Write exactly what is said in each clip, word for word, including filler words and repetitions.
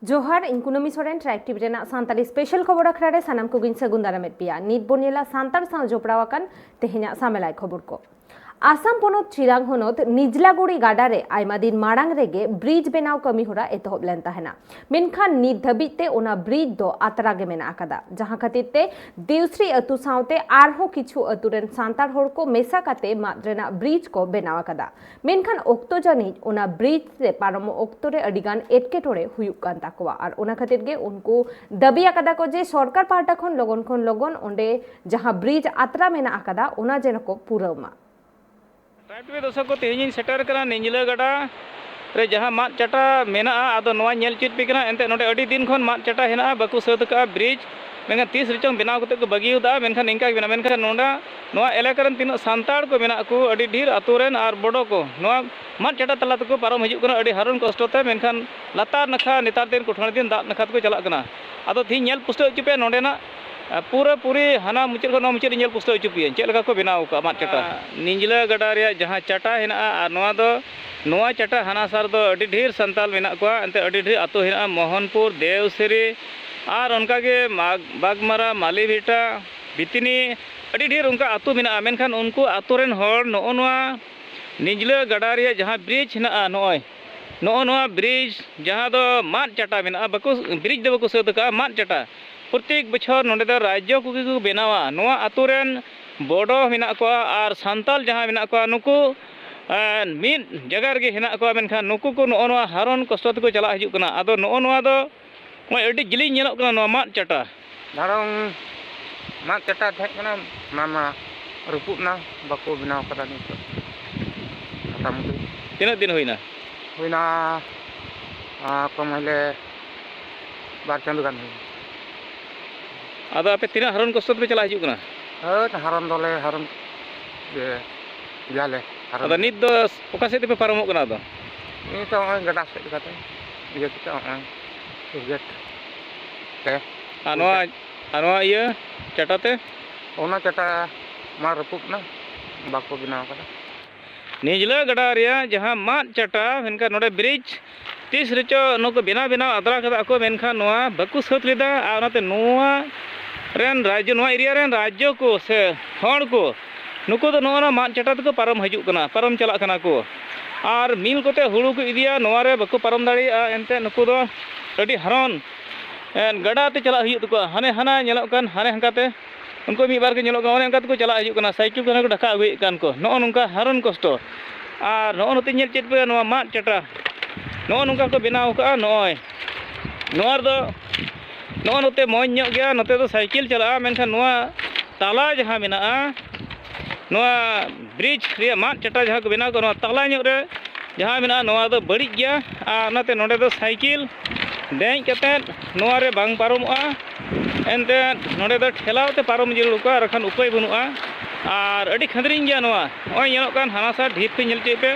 ᱡᱚᱦᱟᱨ, ᱤᱧ ᱠᱩᱱᱟᱹᱢᱤ ᱥᱚᱨᱮᱱ, ᱴᱨᱟᱭᱤᱵᱽ ᱴᱤᱵᱷᱤ ᱨᱮᱱᱟᱜ ᱥᱟᱱᱛᱟᱲᱤ ᱥᱯᱮᱥᱟᱞ ᱠᱷᱚᱵᱚᱨ ᱟᱠᱷᱲᱟ ᱨᱮ ᱥᱟᱱᱟᱢ ᱠᱚᱜᱮᱧ ᱥᱟᱹᱜᱩᱱ ᱫᱟᱨᱟᱢᱮᱫ ᱯᱮᱭᱟ᱾ ᱱᱤᱛ ᱵᱚᱱ ᱧᱮᱞᱟ ᱥᱟᱱᱛᱟᱲ ᱥᱟᱶ ᱡᱚᱯᱲᱟᱣ ᱟᱠᱟᱱ ᱛᱮᱦᱮᱧᱟᱜ ᱥᱟᱢᱮᱞᱟᱭ ᱠᱷᱚᱵᱚᱨ ᱠᱚ᱾ ᱟᱥᱟᱢ ᱯᱚᱱᱚᱛ ᱪᱤᱨᱟᱝ ᱦᱚᱱᱚᱛ ᱱᱤᱡᱞᱟᱜᱩᱲᱤ ᱜᱟᱰᱟ ᱨᱮ ᱟᱭᱢᱟ ᱫᱤᱱ ᱢᱟᱲᱟᱝ ᱨᱮᱜᱮ ᱵᱨᱤᱡᱽ ᱵᱮᱱᱟᱣ ᱠᱟᱹᱢᱤ ᱦᱚᱨᱟ ᱮᱛᱚᱦᱚᱵ ᱞᱮᱱ ᱛᱟᱦᱮᱱᱟ, ᱢᱮᱱᱠᱷᱟᱱ ᱱᱤᱛ ᱫᱷᱟᱹᱵᱤᱡ ᱛᱮ ᱚᱱᱟ ᱵᱨᱤᱡᱽ ᱫᱚ ᱟᱛᱨᱟ ᱜᱮ ᱢᱮᱱᱟᱜ ᱟᱠᱟᱫᱟ, ᱡᱟᱦᱟᱸ ᱠᱷᱟᱹᱛᱤᱨ ᱛᱮ ᱫᱤᱣᱥᱨᱤ ᱟᱹᱛᱩ ᱥᱟᱶᱛᱮ ᱟᱨᱦᱚᱸ ᱠᱤᱪᱷᱩ ᱟᱹᱛᱩ ᱨᱮᱱ ᱥᱟᱱᱛᱟᱲ ᱦᱚᱲ ᱠᱚ ᱢᱮᱥᱟ ᱠᱟᱛᱮ ᱢᱟᱫ ᱨᱮᱱᱟᱜ ᱵᱨᱤᱡᱽ ᱠᱚ ᱵᱮᱱᱟᱣ ᱟᱠᱟᱫᱟ᱾ ᱢᱮᱱᱠᱷᱟᱱ ᱚᱠᱛᱚ ᱡᱟᱹᱱᱤᱡ ᱚᱱᱟ ᱵᱨᱤᱡᱽ ᱨᱮ ᱯᱟᱨᱚᱢᱚᱜ ᱚᱠᱛᱚ ᱨᱮ ᱟᱹᱰᱤ ᱜᱟᱱ ᱮᱴᱠᱮᱴᱚᱬᱮ ᱦᱩᱭᱩᱜ ᱠᱟᱱ ᱛᱟᱠᱚᱣᱟ, ᱟᱨ ᱚᱱᱟ ᱠᱷᱟᱹᱛᱤᱨ ᱜᱮ ᱩᱱᱠᱩ ᱫᱟᱹᱵᱤ ᱟᱠᱟᱫᱟ ᱠᱚ ᱡᱮ ᱥᱚᱨᱠᱟᱨ ᱯᱟᱦᱴᱟ ᱠᱷᱚᱱ ᱞᱚᱜᱚᱱ ᱠᱷᱚᱱ ᱞᱚᱜᱚᱱ ᱚᱸᱰᱮ ᱡᱟᱦᱟᱸ ᱵᱨᱤᱡᱽ ᱟᱛᱨᱟ ᱢᱮᱱᱟᱜ ᱟᱠᱟᱫᱟ, ᱚᱱᱟ ᱡᱮᱱᱚ ᱠᱚ ᱯᱩᱨᱟᱹᱣ ᱢᱟ᱾ ᱴᱨᱟᱭᱤᱵᱽ ᱴᱤᱵᱷᱤ ᱫᱚᱨᱥᱚᱠ ᱠᱚ, ᱛᱮᱦᱮᱧᱤᱧ ᱥᱮᱴᱮᱨ ᱠᱟᱱᱟ ᱱᱤᱧᱡᱽᱞᱟᱹ ᱜᱟᱰᱟ ᱨᱮ ᱡᱟᱦᱟᱸ ᱢᱟᱫ ᱪᱟᱴᱟ ᱢᱮᱱᱟᱜᱼᱟ, ᱟᱫᱚ ᱱᱚᱣᱟ ᱧᱮᱞ ᱦᱚᱪᱚᱭᱮᱫ ᱯᱮ ᱠᱟᱱᱟ᱾ ᱮᱱᱛᱮᱫ ᱱᱚᱰᱮ ᱟᱹᱰᱤ ᱫᱤᱱ ᱠᱷᱚᱱ ᱢᱟᱫ ᱪᱟᱴᱟ ᱦᱮᱱᱟᱜᱼᱟ, ᱵᱟᱠᱚ ᱥᱟᱹᱛ ᱟᱠᱟᱫᱼᱟ ᱵᱨᱤᱡᱽ᱾ ᱢᱮᱱᱠᱷᱟᱱ ᱛᱤᱥ ᱨᱮᱪᱚᱝ ᱵᱮᱱᱟᱣ ᱠᱟᱛᱮᱫ ᱠᱚ ᱵᱟᱹᱜᱤ ᱟᱠᱟᱫᱼᱟ, ᱢᱮᱱᱠᱷᱟᱱ ᱱᱤᱝᱠᱟ ᱜᱮ ᱢᱮᱱᱟᱜᱼᱟ᱾ ᱢᱮᱱᱠᱷᱟᱱ ᱱᱚᱰᱮ ᱱᱚᱣᱟ ᱮᱞᱟᱠᱟ ᱨᱮᱱ ᱛᱤᱱᱟᱹᱜ ᱥᱟᱱᱛᱟᱲ ᱠᱚ ᱢᱮᱱᱟᱜ ᱠᱚ, ᱟᱹᱰᱤ ᱰᱷᱮᱨ ᱟᱛᱳ ᱨᱮᱱ ᱟᱨ ᱵᱚᱰᱚ ᱠᱚ, ᱱᱚᱣᱟ ᱢᱟᱫ ᱪᱟᱴᱟ ᱛᱟᱞᱟ ᱛᱮᱠᱚ ᱯᱟᱨᱚᱢ ᱦᱤᱡᱩᱜ ᱠᱟᱱᱟ ᱟᱹᱰᱤ ᱦᱟᱨᱚᱱ ᱠᱚᱥᱴᱚ ᱛᱮ᱾ ᱢᱮᱱᱠᱷᱟᱱ ᱞᱟᱛᱟᱨ ᱱᱟᱠᱷᱟ ᱱᱮᱛᱟᱨ ᱫᱤᱱ ᱠᱚᱴᱷᱤᱱ ᱫᱤᱱ ᱫᱟᱜ ᱱᱟᱠᱷᱟ ᱛᱮᱠᱚ ᱪᱟᱞᱟᱜ ᱠᱟᱱᱟ᱾ ᱟᱫᱚ ᱛᱤᱦᱤᱧ ᱧᱮᱞ ᱯᱩᱥᱴᱟᱹᱣ ᱦᱚᱪᱚ ᱯᱮᱭᱟ ᱱᱚᱰᱮᱱᱟᱜ, ᱟ, ᱯᱩᱨᱟᱹ ᱯᱩᱨᱤ ᱦᱟᱱᱟ ᱢᱩᱪᱟᱹᱫ ᱠᱷᱚᱱ ᱱᱚᱣᱟ ᱢᱩᱪᱟᱹᱫ ᱤᱧ ᱧᱮᱞ ᱯᱩᱥᱴᱟᱹᱣ ᱦᱚᱪᱚ ᱯᱮᱭᱟ ᱪᱮᱫ ᱞᱮᱠᱟ ᱠᱚ ᱵᱮᱱᱟᱣ ᱟᱠᱟᱫᱼᱟ ᱢᱟᱫ ᱪᱟᱴᱟ᱾ ᱟ, ᱱᱤᱧᱡᱽᱞᱟᱹ ᱜᱟᱰᱟ ᱨᱮᱭᱟᱜ ᱡᱟᱦᱟᱸ ᱪᱟᱴᱟ ᱦᱮᱱᱟᱜᱼᱟ, ᱟᱨ ᱱᱚᱣᱟ ᱫᱚ, ᱱᱚᱣᱟ ᱪᱟᱴᱟ ᱦᱟᱱᱟ ᱥᱟᱨ ᱫᱚ ᱟᱹᱰᱤ ᱰᱷᱮᱨ ᱥᱟᱱᱛᱟᱞ ᱢᱮᱱᱟᱜ ᱠᱚᱣᱟ, ᱮᱱᱛᱮ ᱟᱹᱰᱤ ᱰᱷᱮᱨ ᱟᱛᱳ ᱦᱮᱱᱟᱜᱼᱟ, ᱢᱳᱦᱚᱱᱯᱩᱨ, ᱫᱮᱣᱥᱤᱨᱤ, ᱟᱨ ᱚᱱᱠᱟᱜᱮ ᱢᱟᱜᱽ-, ᱵᱟᱜᱽᱢᱟᱨᱟ, ᱢᱟᱞᱤᱵᱷᱤᱴᱟ, ᱵᱤᱛᱱᱤ, ᱟᱹᱰᱤ ᱰᱷᱮᱨ ᱚᱱᱠᱟ ᱟᱛᱳ ᱢᱮᱱᱟᱜᱼᱟ᱾ ᱢᱮᱱᱠᱷᱟᱱ ᱩᱱᱠᱩ ᱟᱛᱳ ᱨᱮᱱ ᱦᱚᱲ ᱱᱚᱜᱼᱚ ᱱᱚᱣᱟ ᱱᱤᱧᱡᱽᱞᱟᱹ ᱜᱟᱰᱟ ᱨᱮᱭᱟᱜ ᱡᱟᱦᱟᱸ ᱵᱨᱤᱡᱽ ᱦᱮᱱᱟᱜᱼᱟ, ᱱᱚᱜᱼᱚᱭ ᱱᱚᱜᱼᱚ ᱱᱚᱣᱟ ᱵᱨᱤᱡᱽ ᱡᱟᱦᱟᱸ ᱫᱚ ᱢᱟᱫ ᱪᱟᱴᱟ ᱢᱮᱱᱟᱜᱼᱟ, ᱵᱟᱠᱚ, ᱵᱨᱤᱡᱽ ᱫᱚ ᱵᱟᱠᱚ ᱥᱟᱹᱛ ᱟᱠᱟᱫᱼᱟ, ᱢᱟᱫ ᱪᱟᱴᱟ᱾ ᱯᱨᱚᱛᱮᱠ ᱵᱚᱪᱷᱚᱨ ᱱᱚᱸᱰᱮ ᱫᱚ ᱨᱟᱡᱽᱡᱚ ᱠᱚᱜᱮ ᱠᱚ ᱵᱮᱱᱟᱣᱟ᱾ ᱱᱚᱣᱟ ᱟᱛᱳ ᱨᱮᱱ ᱵᱚᱰᱚ ᱢᱮᱱᱟᱜ ᱠᱚᱣᱟ ᱟᱨ ᱥᱟᱱᱛᱟᱞ ᱡᱟᱦᱟᱸᱭ ᱢᱮᱱᱟᱜ ᱠᱚᱣᱟ, ᱱᱩᱠᱩ, ᱮᱸ, ᱢᱤᱫ ᱡᱟᱭᱜᱟ ᱨᱮᱜᱮ ᱦᱮᱱᱟᱜ ᱠᱚᱣᱟ, ᱢᱮᱱᱠᱷᱟᱱ ᱱᱩᱠᱩ ᱠᱚ ᱱᱚᱜᱼᱚ ᱱᱚᱣᱟ ᱦᱟᱨᱚᱱ ᱠᱚᱥᱴᱚ ᱛᱮᱠᱚ ᱪᱟᱞᱟᱜ ᱦᱤᱡᱩᱜ ᱠᱟᱱᱟ᱾ ᱟᱫᱚ ᱱᱚᱜᱼᱚ ᱱᱚᱣᱟ ᱫᱚ ᱱᱚᱜᱼᱚᱭ ᱟᱹᱰᱤ ᱡᱤᱞᱤᱧ ᱧᱮᱞᱚᱜ ᱠᱟᱱᱟ ᱱᱚᱣᱟ ᱢᱟᱫ ᱪᱟᱴᱟ᱾ ᱫᱷᱟᱲᱚᱝ ᱢᱟᱫ ᱪᱟᱴᱟ ᱛᱟᱦᱮᱸ ᱠᱟᱱᱟ, ᱚᱱᱟ ᱢᱟ ᱨᱟᱹᱯᱩᱫ ᱮᱱᱟ, ᱵᱟᱠᱚ ᱵᱮᱱᱟᱣ ᱠᱟᱫᱟ ᱱᱤᱛᱚᱜ ᱢᱚᱴᱟᱢᱩᱴᱤ᱾ ᱛᱤᱱᱟᱹᱜ ᱫᱤᱱ ᱦᱩᱭᱱᱟ? ᱦᱩᱭᱱᱟ, ᱟ, ᱠᱚᱢ ᱦᱚᱭᱞᱮ ᱵᱟᱨ ᱪᱟᱸᱫᱳ ᱜᱟᱱ ᱦᱩᱭᱱᱟ᱾ ᱟᱫᱚ ᱟᱯᱮ ᱛᱤᱱᱟᱹᱜ ᱦᱟᱨᱚᱱ ᱠᱚᱥᱴᱚ ᱛᱮᱯᱮ ᱪᱟᱞᱟᱜ ᱦᱤᱡᱩᱜ ᱠᱟᱱᱟ? ᱦᱳᱭ, ᱦᱟᱨᱚᱱ ᱫᱚᱞᱮ ᱦᱟᱨᱚᱱ ᱜᱮ ᱜᱮᱭᱟᱞᱮ, ᱦᱟᱨᱚᱱ ᱟᱫᱚ ᱜᱮ᱾ ᱱᱤᱛ ᱫᱚ ᱚᱠᱟ ᱥᱮᱫ ᱛᱮᱯᱮ ᱯᱟᱨᱚᱢᱚᱜ ᱠᱟᱱᱟ ᱟᱫᱚ? ᱱᱤᱛ ᱫᱚ ᱱᱚᱜᱼᱚᱭ ᱜᱟᱰᱟ ᱥᱮᱫ ᱞᱮᱠᱟᱛᱮ, ᱤᱭᱟᱹ ᱠᱟᱛᱮ ᱱᱚᱜᱼᱚᱭ ᱥᱩᱨ ᱜᱮᱴ ᱛᱮ᱾ ᱟᱨ ᱱᱚᱣᱟ, ᱟᱨ ᱱᱚᱣᱟ ᱤᱭᱟᱹ ᱪᱟᱴᱟ ᱛᱮ? ᱚᱱᱟ ᱪᱟᱴᱟ ᱢᱟ ᱨᱟᱹᱯᱩᱫ ᱮᱱᱟ, ᱵᱟᱠᱚ ᱵᱮᱱᱟᱣ ᱠᱟᱫᱟ᱾ ᱱᱤᱡᱽᱞᱟᱹ ᱜᱟᱰᱟ ᱨᱮᱭᱟᱜ ᱡᱟᱦᱟᱸ ᱢᱟᱫ ᱪᱟᱴᱟ, ᱢᱮᱱᱠᱷᱟᱱ ᱱᱚᱰᱮ ᱵᱨᱤᱡᱽ ᱛᱤᱥ ᱨᱮᱪᱚ ᱱᱩᱠᱩ ᱵᱮᱱᱟᱣ ᱵᱮᱱᱟᱣ ᱟᱫᱽᱨᱟ ᱠᱟᱫᱟ ᱠᱚ, ᱢᱮᱱᱠᱷᱟᱱ ᱱᱚᱣᱟ ᱵᱟᱠᱚ ᱥᱟᱹᱛ ᱞᱮᱫᱟ᱾ ᱟᱨ ᱚᱱᱟᱛᱮ ᱱᱚᱣᱟ ᱨᱮᱱ ᱨᱟᱡᱽᱡᱚ, ᱱᱚᱣᱟ ᱮᱨᱤᱭᱟ ᱨᱮᱱ ᱨᱟᱡᱽᱡᱚ ᱠᱚ ᱥᱮ ᱦᱚᱲ ᱠᱚ, ᱱᱩᱠᱩ ᱫᱚ ᱱᱚᱜᱼᱚ ᱱᱚᱣᱟ ᱢᱟᱫ ᱪᱟᱴᱟ ᱛᱮᱠᱚ ᱯᱟᱨᱚᱢ ᱦᱤᱡᱩᱜ ᱠᱟᱱᱟ, ᱯᱟᱨᱚᱢ ᱪᱟᱞᱟᱜ ᱠᱟᱱᱟ ᱠᱚ᱾ ᱟᱨ ᱢᱤᱞ ᱠᱚᱛᱮ ᱦᱩᱲᱩ ᱠᱚ ᱤᱫᱤᱭᱟ, ᱱᱚᱣᱟ ᱨᱮ ᱵᱟᱠᱚ ᱯᱟᱨᱚᱢ ᱫᱟᱲᱮᱭᱟᱜᱼᱟ᱾ ᱮᱱᱛᱮᱫ ᱱᱩᱠᱩ ᱫᱚ ᱟᱹᱰᱤ ᱦᱟᱨᱚᱱ, ᱮᱸ, ᱜᱟᱰᱟ ᱛᱮ ᱪᱟᱞᱟᱜ ᱦᱩᱭᱩᱜ ᱛᱟᱠᱚᱣᱟ᱾ ᱦᱟᱱᱮ ᱦᱟᱱᱟ ᱧᱮᱞᱚᱜ ᱠᱟᱱ, ᱦᱟᱱᱮ ᱦᱟᱱᱠᱟ ᱛᱮ ᱩᱱᱠᱩ ᱢᱤᱫ ᱵᱟᱨ ᱠᱚ ᱧᱮᱞᱚᱜ ᱠᱟᱱᱟ, ᱚᱱᱮ ᱚᱱᱠᱟ ᱛᱮᱠᱚ ᱪᱟᱞᱟᱜ ᱦᱤᱡᱩᱜ ᱠᱟᱱᱟ, ᱥᱟᱭᱠᱮᱞ ᱠᱚ ᱦᱟᱱᱮ ᱠᱚ ᱰᱷᱟᱠᱟ ᱟᱹᱜᱩᱭᱮᱫ ᱠᱟᱱ ᱠᱚ᱾ ᱱᱚᱜᱼᱚ ᱱᱚᱝᱠᱟ ᱦᱟᱨᱚᱱ ᱠᱚᱥᱴᱚ᱾ ᱟᱨ ᱱᱚᱜᱼᱚ ᱱᱚᱛᱮ ᱧᱮᱞ ᱪᱮᱫ ᱯᱮ, ᱱᱚᱣᱟ ᱢᱟᱫ ᱪᱟᱴᱟ, ᱱᱚᱜᱼᱚ ᱱᱚᱝᱠᱟ ᱠᱚ ᱵᱮᱱᱟᱣ ᱠᱟᱜᱼᱟ᱾ ᱱᱚᱜᱼᱚᱭ ᱱᱚᱣᱟ ᱨᱮᱫᱚ, ᱱᱚᱜᱼᱚ ᱱᱚᱛᱮ ᱢᱚᱡᱽ ᱧᱚᱜ ᱜᱮᱭᱟ, ᱱᱚᱛᱮ ᱫᱚ ᱥᱟᱭᱠᱮᱞ ᱪᱟᱞᱟᱜᱼᱟ, ᱢᱮᱱᱠᱷᱟᱱ ᱱᱚᱣᱟ ᱛᱟᱞᱟ ᱡᱟᱦᱟᱸ ᱢᱮᱱᱟᱜᱼᱟ, ᱱᱚᱣᱟ ᱵᱨᱤᱡᱽ ᱨᱮᱭᱟᱜ ᱢᱟᱫ ᱪᱟᱴᱟ ᱡᱟᱦᱟᱸ ᱠᱚ ᱵᱮᱱᱟᱣ ᱠᱟᱜᱼᱟ, ᱱᱚᱣᱟ ᱛᱟᱞᱟ ᱧᱚᱜ ᱨᱮ ᱡᱟᱦᱟᱸ ᱢᱮᱱᱟᱜᱼᱟ, ᱱᱚᱣᱟ ᱫᱚ ᱵᱟᱹᱲᱤᱡ ᱜᱮᱭᱟ᱾ ᱟᱨ ᱚᱱᱟᱛᱮ ᱱᱚᱰᱮ ᱫᱚ ᱥᱟᱭᱠᱮᱞ ᱫᱮᱡ ᱠᱟᱛᱮᱫ ᱱᱚᱣᱟ ᱨᱮ ᱵᱟᱝ ᱯᱟᱨᱚᱢᱚᱜᱼᱟ᱾ ᱮᱱᱛᱮᱫ ᱱᱚᱰᱮ ᱫᱚ ᱴᱷᱮᱞᱟᱣ ᱛᱮ ᱯᱟᱨᱚᱢ ᱡᱟᱹᱨᱩᱲ ᱠᱚᱣᱟ, ᱟᱨ ᱵᱟᱠᱷᱟᱱ ᱩᱯᱟᱹᱭ ᱵᱟᱹᱱᱩᱜᱼᱟ᱾ ᱟᱨ ᱟᱹᱰᱤ ᱠᱷᱟᱹᱸᱫᱽᱨᱤᱧ ᱜᱮᱭᱟ ᱱᱚᱣᱟ᱾ ᱱᱚᱜᱼᱚᱭ ᱧᱮᱞᱚᱜ ᱠᱟᱱ ᱦᱟᱱᱟ ᱥᱟ ᱰᱷᱤᱯ ᱠᱚ ᱧᱮᱞ ᱦᱚᱪᱚᱭᱮᱫ ᱯᱮ,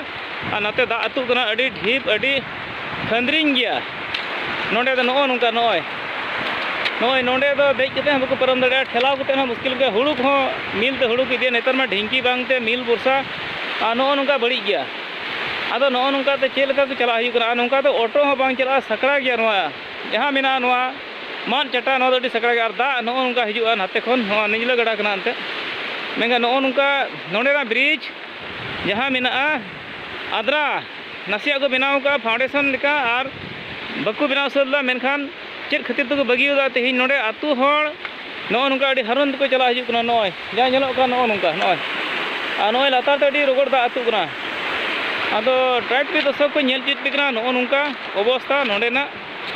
ᱟᱨ ᱱᱟᱛᱮ ᱫᱟᱜ ᱟᱹᱛᱩᱜ ᱠᱟᱱᱟ, ᱟᱹᱰᱤ ᱰᱷᱤᱯ, ᱟᱹᱰᱤ ᱠᱷᱟᱹᱸᱫᱽᱨᱤᱧ ᱜᱮᱭᱟ᱾ ᱱᱚᱰᱮ ᱫᱚ ᱱᱚᱜᱼᱚ ᱱᱚᱝᱠᱟ, ᱱᱚᱜᱼᱚᱭ, ᱱᱚᱜᱼᱚᱭ ᱱᱚᱰᱮ ᱫᱚ ᱫᱮᱡ ᱠᱟᱛᱮ ᱦᱚᱸ ᱵᱟᱠᱚ ᱯᱟᱨᱚᱢ ᱫᱟᱲᱮᱭᱟᱜᱼᱟ, ᱴᱷᱮᱞᱟᱣ ᱠᱟᱛᱮ ᱦᱚᱸ ᱢᱩᱥᱠᱤᱞ ᱜᱮᱭᱟ᱾ ᱦᱩᱲᱩ ᱠᱚᱦᱚᱸ ᱢᱤᱞ ᱛᱮ ᱦᱩᱲᱩ ᱠᱚ ᱤᱫᱤᱭᱟ, ᱱᱮᱛᱟᱨ ᱢᱟ ᱰᱷᱤᱝᱠᱤ ᱵᱟᱝ ᱛᱮ ᱢᱤᱞ ᱵᱷᱚᱨᱥᱟ, ᱟᱨ ᱱᱚᱜᱼᱚ ᱱᱚᱝᱠᱟ ᱵᱟᱹᱲᱤᱡ ᱜᱮᱭᱟ᱾ ᱟᱫᱚ ᱱᱚᱜᱼᱚ ᱱᱚᱝᱠᱟ ᱛᱮ ᱪᱮᱫ ᱞᱮᱠᱟ ᱠᱚ ᱪᱟᱞᱟᱜ ᱦᱩᱭᱩᱜ ᱠᱟᱱᱟ, ᱟᱨ ᱱᱚᱝᱠᱟ ᱫᱚ ᱚᱴᱳ ᱦᱚᱸ ᱵᱟᱝ ᱪᱟᱞᱟᱜᱼᱟ, ᱥᱟᱠᱲᱟ ᱜᱮᱭᱟ ᱱᱚᱣᱟ ᱡᱟᱦᱟᱸ ᱢᱮᱱᱟᱜᱼᱟ, ᱱᱚᱣᱟ ᱢᱟᱫ ᱪᱟᱴᱟ, ᱱᱚᱣᱟ ᱫᱚ ᱟᱹᱰᱤ ᱥᱟᱠᱲᱟ ᱜᱮᱭᱟ᱾ ᱟᱨ ᱫᱟᱜ ᱱᱚᱜᱼᱚ ᱱᱚᱝᱠᱟ ᱦᱤᱡᱩᱜᱼᱟ ᱱᱟᱛᱮ ᱠᱷᱚᱱ, ᱱᱚᱣᱟ ᱱᱤᱡᱽᱞᱟᱹ ᱜᱟᱰᱟ ᱠᱟᱱᱟ ᱮᱱᱛᱮᱫ᱾ ᱢᱮᱱᱠᱷᱟᱱ ᱱᱚᱜᱼᱚ ᱱᱚᱝᱠᱟ ᱱᱚᱰᱮᱱᱟᱜ ᱵᱨᱤᱡᱽ ᱡᱟᱦᱟᱸ ᱢᱮᱱᱟᱜᱼᱟ, ᱟᱫᱽᱨᱟ ᱱᱟᱥᱮᱭᱟᱜ ᱠᱚ ᱵᱮᱱᱟᱣ ᱠᱟᱜᱼᱟ ᱯᱷᱟᱣᱩᱱᱰᱮᱥᱚᱱ ᱞᱮᱠᱟ, ᱟᱨ ᱵᱟᱠᱚ ᱵᱮᱱᱟᱣ ᱥᱟᱹᱛ ᱞᱮᱫᱟ᱾ ᱢᱮᱱᱠᱷᱟᱱ ᱪᱮᱫ ᱠᱷᱟᱹᱛᱤᱨ ᱛᱮᱠᱚ ᱵᱟᱹᱜᱤ ᱠᱟᱫᱟ, ᱛᱮᱦᱮᱧ ᱱᱚᱰᱮ ᱟᱹᱛᱩ ᱦᱚᱲ ᱱᱚᱜᱼᱚ ᱱᱚᱝᱠᱟ ᱟᱹᱰᱤ ᱦᱟᱨᱚᱱ ᱛᱮᱠᱚ ᱪᱟᱞᱟᱜ ᱦᱤᱡᱩᱜ ᱠᱟᱱᱟ᱾ ᱱᱚᱜᱼᱚᱭ ᱡᱟᱦᱟᱸ ᱧᱮᱞᱚᱜ ᱠᱟᱱᱟ, ᱱᱚᱜᱼᱚ ᱱᱚᱝᱠᱟ, ᱱᱚᱜᱼᱚᱭ, ᱟᱨ ᱱᱚᱜᱼᱚᱭ ᱞᱟᱛᱟᱨ ᱛᱮ ᱟᱹᱰᱤ ᱨᱚᱜᱚᱲ ᱫᱟᱜ ᱟᱹᱛᱩᱜ ᱠᱟᱱᱟ᱾ ᱟᱫᱚ ᱴᱨᱟᱭᱤᱵᱽ ᱴᱤᱵᱷᱤ ᱫᱚᱨᱥᱚᱠ ᱠᱚ ᱧᱮᱞ ᱪᱮᱫ ᱯᱮ ᱠᱟᱱᱟ, ᱱᱚᱜᱼᱚ ᱱᱚᱝᱠᱟ ᱚᱵᱚᱥᱛᱟ ᱱᱚᱰᱮᱱᱟᱜ᱾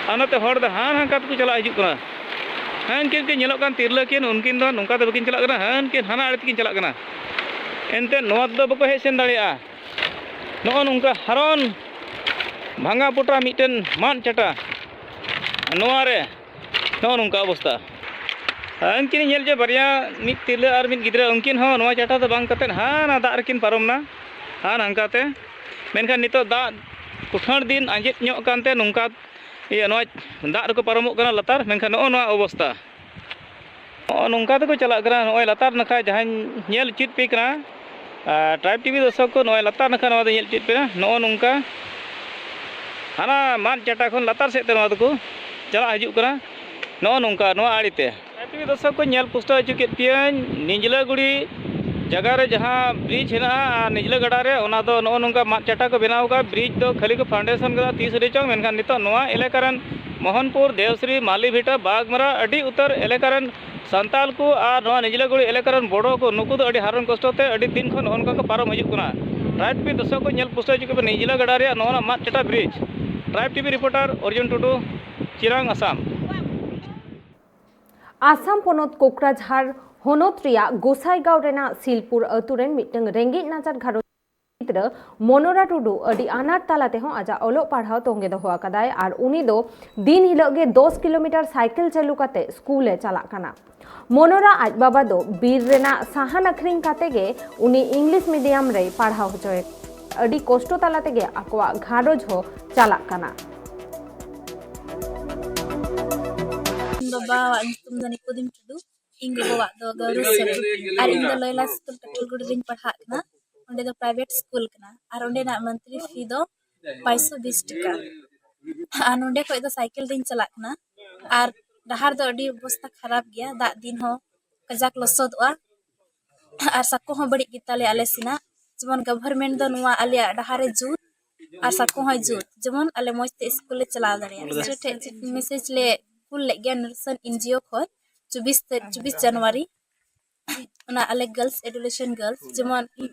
ᱟᱨ ᱱᱚᱛᱮ ᱦᱚᱲ ᱫᱚ ᱦᱟᱱ ᱦᱟᱱᱠᱟ ᱛᱮᱠᱚ ᱪᱟᱞᱟᱜ ᱦᱤᱡᱩᱜ ᱠᱟᱱᱟ᱾ ᱦᱮᱸ, ᱩᱱᱠᱤᱱ ᱠᱤᱱ ᱧᱮᱞᱚᱜ ᱠᱟᱱ ᱛᱤᱨᱞᱟᱹ ᱠᱤᱱ, ᱩᱱᱠᱤᱱ ᱫᱚ ᱱᱚᱝᱠᱟ ᱫᱚ ᱵᱟᱹᱠᱤᱱ ᱪᱟᱞᱟᱜ ᱠᱟᱱᱟ, ᱦᱮᱸ, ᱩᱱᱠᱤᱱ ᱦᱟᱱᱟ ᱟᱲᱮ ᱛᱮᱠᱤᱱ ᱪᱟᱞᱟᱜ ᱠᱟᱱᱟ᱾ ᱮᱱᱛᱮᱫ ᱱᱚᱣᱟ ᱛᱮᱫᱚ ᱵᱟᱠᱚ ᱦᱮᱡ ᱥᱮᱱ ᱫᱟᱲᱮᱭᱟᱜᱼᱟ᱾ ᱱᱚᱜᱼᱚ ᱱᱚᱝᱠᱟ ᱦᱟᱨᱚᱱ ᱵᱷᱟᱸᱜᱟ ᱯᱚᱴᱟ ᱢᱤᱫᱴᱮᱱ ᱢᱟᱫ ᱪᱟᱴᱟ, ᱱᱚᱣᱟ ᱨᱮ ᱱᱚᱜᱼᱚ ᱱᱚᱝᱠᱟ ᱚᱵᱚᱥᱛᱟ᱾ ᱟᱨ ᱩᱱᱠᱤᱱ ᱧᱮᱞ ᱪᱮ ᱵᱟᱨᱭᱟ, ᱢᱤᱫ ᱛᱤᱨᱞᱟᱹ ᱟᱨ ᱢᱤᱫ ᱜᱤᱫᱽᱨᱟᱹ, ᱩᱱᱠᱤᱱ ᱦᱚᱸ ᱱᱚᱣᱟ ᱪᱟᱴᱟ ᱫᱚ ᱵᱟᱝ ᱠᱟᱛᱮᱫ ᱦᱟᱱᱟ ᱫᱟᱜ ᱨᱮᱠᱤᱱ ᱯᱟᱨᱚᱢ ᱱᱟ, ᱦᱟᱱ ᱦᱟᱱᱠᱟ ᱛᱮ᱾ ᱢᱮᱱᱠᱷᱟᱱ ᱱᱤᱛᱚᱜ ᱫᱟᱜ ᱠᱩᱴᱷᱟᱹᱲ ᱫᱤᱱ ᱟᱸᱡᱮᱫ ᱧᱚᱜ ᱠᱟᱱᱛᱮ ᱱᱚᱝᱠᱟ, ᱤᱭᱟᱹ, ᱱᱚᱣᱟ ᱫᱟᱜ ᱨᱮᱠᱚ ᱯᱟᱨᱚᱢᱚᱜ ᱠᱟᱱᱟ ᱞᱟᱛᱟᱨ᱾ ᱢᱮᱱᱠᱷᱟᱱ ᱱᱚᱜᱼᱚ ᱱᱚᱣᱟ ᱚᱵᱚᱥᱛᱟ, ᱱᱚᱜᱼᱚ ᱱᱚᱝᱠᱟ ᱛᱮᱠᱚ ᱪᱟᱞᱟᱜ ᱠᱟᱱᱟ᱾ ᱱᱚᱜᱼᱚᱭ ᱞᱟᱛᱟᱨ ᱱᱟᱠᱷᱟ ᱡᱟᱦᱟᱸᱧ ᱧᱮᱞ ᱦᱚᱪᱚᱭᱮᱫ ᱯᱮ ᱠᱟᱱᱟ, ᱟᱨ ᱴᱨᱟᱭᱤᱵᱽ ᱴᱤᱵᱷᱤ ᱫᱚᱨᱥᱚᱠ ᱠᱚ, ᱱᱚᱜᱼᱚᱭ ᱞᱟᱛᱟᱨ ᱱᱟᱠᱷᱟ ᱱᱚᱣᱟ ᱫᱚ ᱧᱮᱞ ᱦᱚᱪᱚᱭᱮᱫ ᱯᱮ ᱠᱟᱱᱟ᱾ ᱱᱚᱜᱼᱚ ᱱᱚᱝᱠᱟ ᱦᱟᱱᱟ ᱢᱟᱫ ᱪᱟᱴᱟ ᱠᱷᱚᱱ ᱞᱟᱛᱟᱨ ᱥᱮᱫ ᱛᱮ ᱱᱚᱣᱟ ᱫᱚᱠᱚ ᱪᱟᱞᱟᱜ ᱦᱤᱡᱩᱜ ᱠᱟᱱᱟ᱾ ᱱᱚᱜᱼᱚ ᱱᱚᱝᱠᱟ ᱱᱚᱣᱟ ᱟᱲᱮᱛᱮ᱾ ᱟᱨ ᱴᱤᱵᱷᱤ ᱫᱚᱨᱥᱚᱠ ᱠᱚ, ᱧᱮᱞ ᱯᱩᱥᱴᱟᱹᱣ ᱦᱚᱪᱚ ᱠᱮᱫ ᱯᱮᱭᱟᱹᱧ, ᱱᱤᱡᱽᱞᱟᱹᱜᱩᱲᱤ ᱡᱟᱭᱜᱟ ᱨᱮ ᱡᱟᱦᱟᱸ ᱵᱨᱤᱡᱽ ᱦᱮᱱᱟᱜᱼᱟ ᱟᱨ ᱱᱤᱡᱽᱞᱟᱹ ᱜᱟᱰᱟ ᱨᱮ, ᱚᱱᱟ ᱫᱚ ᱱᱚᱜᱼᱚ ᱱᱚᱝᱠᱟ ᱢᱟᱫ ᱪᱟᱴᱟ ᱠᱚ ᱵᱮᱱᱟᱣ ᱟᱠᱟᱫᱼᱟ᱾ ᱵᱨᱤᱡᱽ ᱫᱚ ᱠᱷᱟᱹᱞᱤ ᱠᱚ ᱯᱷᱟᱣᱩᱱᱰᱮᱥᱚᱱ ᱠᱟᱫᱟ, ᱛᱤᱥ ᱨᱮ ᱪᱚᱝ, ᱢᱮᱱᱠᱷᱟᱱ ᱱᱤᱛᱚᱜ ᱱᱚᱣᱟ ᱮᱞᱟᱠᱟ ᱨᱮᱱ ᱢᱳᱦᱚᱱᱯᱩᱨ, ᱫᱮᱣᱥᱨᱤ, ᱢᱟᱞᱤᱵᱷᱤᱴᱟ, ᱵᱟᱜᱽᱢᱟᱨᱟ, ᱟᱹᱰᱤ ᱩᱛᱟᱹᱨ ᱮᱞᱟᱠᱟ ᱨᱮᱱ ᱥᱟᱱᱛᱟᱲ ᱠᱚ ᱟᱨ ᱱᱚᱣᱟ ᱱᱤᱡᱽᱞᱟᱹᱜᱩᱲᱤ ᱮᱞᱟᱠᱟ ᱨᱮᱱ ᱵᱳᱰᱳ ᱠᱚ, ᱱᱩᱠᱩ ᱫᱚ ᱟᱹᱰᱤ ᱦᱟᱨᱚᱱ ᱠᱚᱥᱴᱚ ᱛᱮ ᱟᱹᱰᱤ ᱫᱤᱱ ᱠᱷᱚᱱ ᱱᱚᱜᱼᱚ ᱱᱚᱝᱠᱟ ᱠᱚ ᱯᱟᱨᱚᱢ ᱦᱤᱡᱩᱜ ᱠᱟᱱᱟ᱾ ᱴᱨᱟᱭᱤᱵᱽ ᱴᱤᱵᱷᱤ ᱫᱚᱨᱥᱚᱠ ᱠᱚ, ᱧᱮᱞ ᱯᱩᱥᱴᱟᱹᱣ ᱦᱚᱪᱚ ᱠᱮᱫ ᱯᱮ ᱱᱤᱡᱽᱞᱟᱹ ᱜᱟᱰᱟ ᱨᱮᱭᱟᱜ ᱱᱚᱜᱼᱚ ᱱᱚᱣᱟ ᱢᱟᱫ ᱪᱟᱴᱟ bridge. Tribe TV reporter Arjun Tudu, ᱪᱤᱨᱟᱝ, ᱟᱥᱟᱢ᱾ ᱟᱥᱟᱢ ᱯᱚᱱᱚᱛ ᱠᱳᱠᱨᱟᱡᱷᱟᱨ ᱦᱚᱱᱚᱛ ᱨᱮᱭᱟᱜ ᱜᱳᱥᱟᱭᱜᱟᱸᱣ ᱨᱮᱱᱟᱜ ᱥᱤᱞᱯᱩᱨ ᱟᱹᱛᱩ ᱨᱮᱱ ᱢᱤᱫᱴᱟᱝ ᱨᱮᱸᱜᱮᱡ ᱱᱟᱪᱟᱨ ᱜᱷᱟᱨᱚᱸᱡᱽ ᱜᱤᱫᱽᱨᱟᱹ ᱢᱚᱱᱳᱨᱟ ᱴᱩᱰᱩ ᱟᱹᱰᱤ ᱟᱱᱟᱴ ᱛᱟᱞᱟ ᱛᱮᱦᱚᱸ ᱟᱡᱟᱜ ᱚᱞᱚᱜ ᱯᱟᱲᱦᱟᱣ ᱛᱚᱸᱜᱮ ᱫᱚᱦᱚ ᱟᱠᱟᱫᱟᱭ ᱟᱨ ᱩᱱᱤ ᱫᱚ ᱫᱤᱱ ᱦᱤᱞᱳᱜ ᱜᱮ ᱫᱚᱥ ᱠᱤᱞᱳᱢᱤᱴᱟᱨ ᱥᱟᱭᱠᱮᱞ ᱪᱟᱹᱞᱩ ᱠᱟᱛᱮ ᱥᱠᱩᱞ ᱮ ᱪᱟᱞᱟᱜ ᱠᱟᱱᱟ᱾ ᱢᱚᱱᱳᱨᱟ ᱟᱡ ᱵᱟᱵᱟ ᱫᱚ ᱵᱤᱨ ᱨᱮᱱᱟᱜ ᱥᱟᱦᱟᱱ ᱟᱹᱠᱷᱨᱤᱧ ᱠᱟᱛᱮ ᱜᱮ ᱩᱱᱤ ᱤᱝᱞᱤᱥ ᱢᱤᱰᱤᱭᱟᱢ ᱨᱮᱭ ᱯᱟᱲᱦᱟᱣ ᱦᱚᱪᱚᱭᱮ᱾ ᱟᱹᱰᱤ ᱠᱚᱥᱴᱚ ᱛᱟᱞᱟ ᱛᱮᱜᱮ ᱟᱠᱚᱣᱟᱜ ᱜᱷᱟᱨᱚᱸᱡᱽ ᱦᱚᱸ ᱪᱟᱞᱟᱜ ᱠᱟᱱᱟ᱾ ᱤᱧ ᱵᱟᱵᱟᱣᱟᱜ ᱧᱩᱛᱩᱢ ᱫᱚ ᱱᱤᱠᱩᱫᱤᱱ ᱴᱩᱰᱩ, ᱤᱧ ᱜᱚᱜᱚᱣᱟᱜ ᱫᱚ ᱜᱟᱹᱣᱨᱤ ᱥᱚᱨᱮᱱ, ᱟᱨ ᱤᱧ ᱫᱚ ᱞᱚᱭᱞᱟ ᱥᱠᱩᱞ ᱠᱟᱴᱩᱞᱜᱩᱲᱤ ᱨᱤᱧ ᱯᱟᱲᱦᱟᱜ ᱠᱟᱱᱟ᱾ ᱚᱸᱰᱮ ᱫᱚ ᱯᱨᱟᱭᱵᱷᱮᱴ ᱥᱠᱩᱞ ᱠᱟᱱᱟ ᱟᱨ ᱚᱸᱰᱮᱱᱟᱜ ᱢᱟᱱᱛᱷᱞᱤ ᱯᱷᱤ ᱫᱚ ᱯᱟᱸᱪᱥᱚ ᱵᱤᱥ ᱴᱟᱠᱟ᱾ ᱟᱨ ᱱᱚᱸᱰᱮ ᱠᱷᱚᱡ ᱫᱚ ᱥᱟᱭᱠᱮᱞ ᱛᱤᱧ ᱪᱟᱞᱟᱜ ᱠᱟᱱᱟ ᱟᱨ ᱰᱟᱦᱟᱨ ᱫᱚ ᱟᱹᱰᱤ ᱚᱵᱚᱥᱛᱟ ᱠᱷᱟᱨᱟᱯ ᱜᱮᱭᱟ, ᱫᱟᱜ ᱫᱤᱱ ᱦᱚᱸ ᱠᱟᱡᱟᱠ ᱞᱚᱥᱚᱫᱚᱜᱼᱟ ᱟᱨ ᱥᱟᱠᱚ ᱦᱚᱸ ᱵᱟᱹᱲᱤᱡ ᱜᱮᱛᱟᱞᱮᱭᱟ ᱟᱞᱮ ᱥᱮᱱᱟᱜ᱾ ᱡᱮᱢᱚᱱ ᱜᱚᱵᱷᱚᱨᱢᱮᱱᱴ ᱫᱚ ᱱᱚᱣᱟ ᱟᱞᱮᱭᱟᱜ ᱰᱟᱦᱟᱨ ᱨᱮ ᱡᱩᱛ ᱟᱨ ᱥᱟᱠᱚ ᱦᱚᱸᱭ ᱡᱩᱛ, ᱡᱮᱢᱚᱱ ᱟᱞᱮ ᱢᱚᱡᱽ ᱛᱮ ᱥᱠᱩᱞ ᱞᱮ ᱪᱟᱞᱟᱣ ᱫᱟᱲᱮᱭᱟᱜᱼᱟ᱾ ᱢᱤᱱᱤᱥᱴᱟᱨ ᱴᱷᱮᱡ ᱪᱤᱯᱷ ᱢᱮᱥᱮᱡᱽ ᱞᱮ ᱠᱩᱞ ᱞᱮᱫ ᱜᱮᱭᱟ, ᱱᱮᱞᱥᱚᱱ ᱮᱱ ᱡᱤ ᱳ ᱠᱷᱚᱡ ᱪᱚᱵᱵᱤᱥ ᱛᱟᱹᱨᱤᱠᱷ, ᱪᱚᱵᱵᱤᱥ ᱡᱟᱱᱩᱣᱟᱨᱤ᱾ ᱚᱱᱟ ᱟᱞᱮ ᱜᱟᱨᱞᱥ ᱮᱰᱩᱞᱮᱥᱚᱱ ᱜᱟᱨᱞᱥ, ᱡᱮᱢᱚᱱ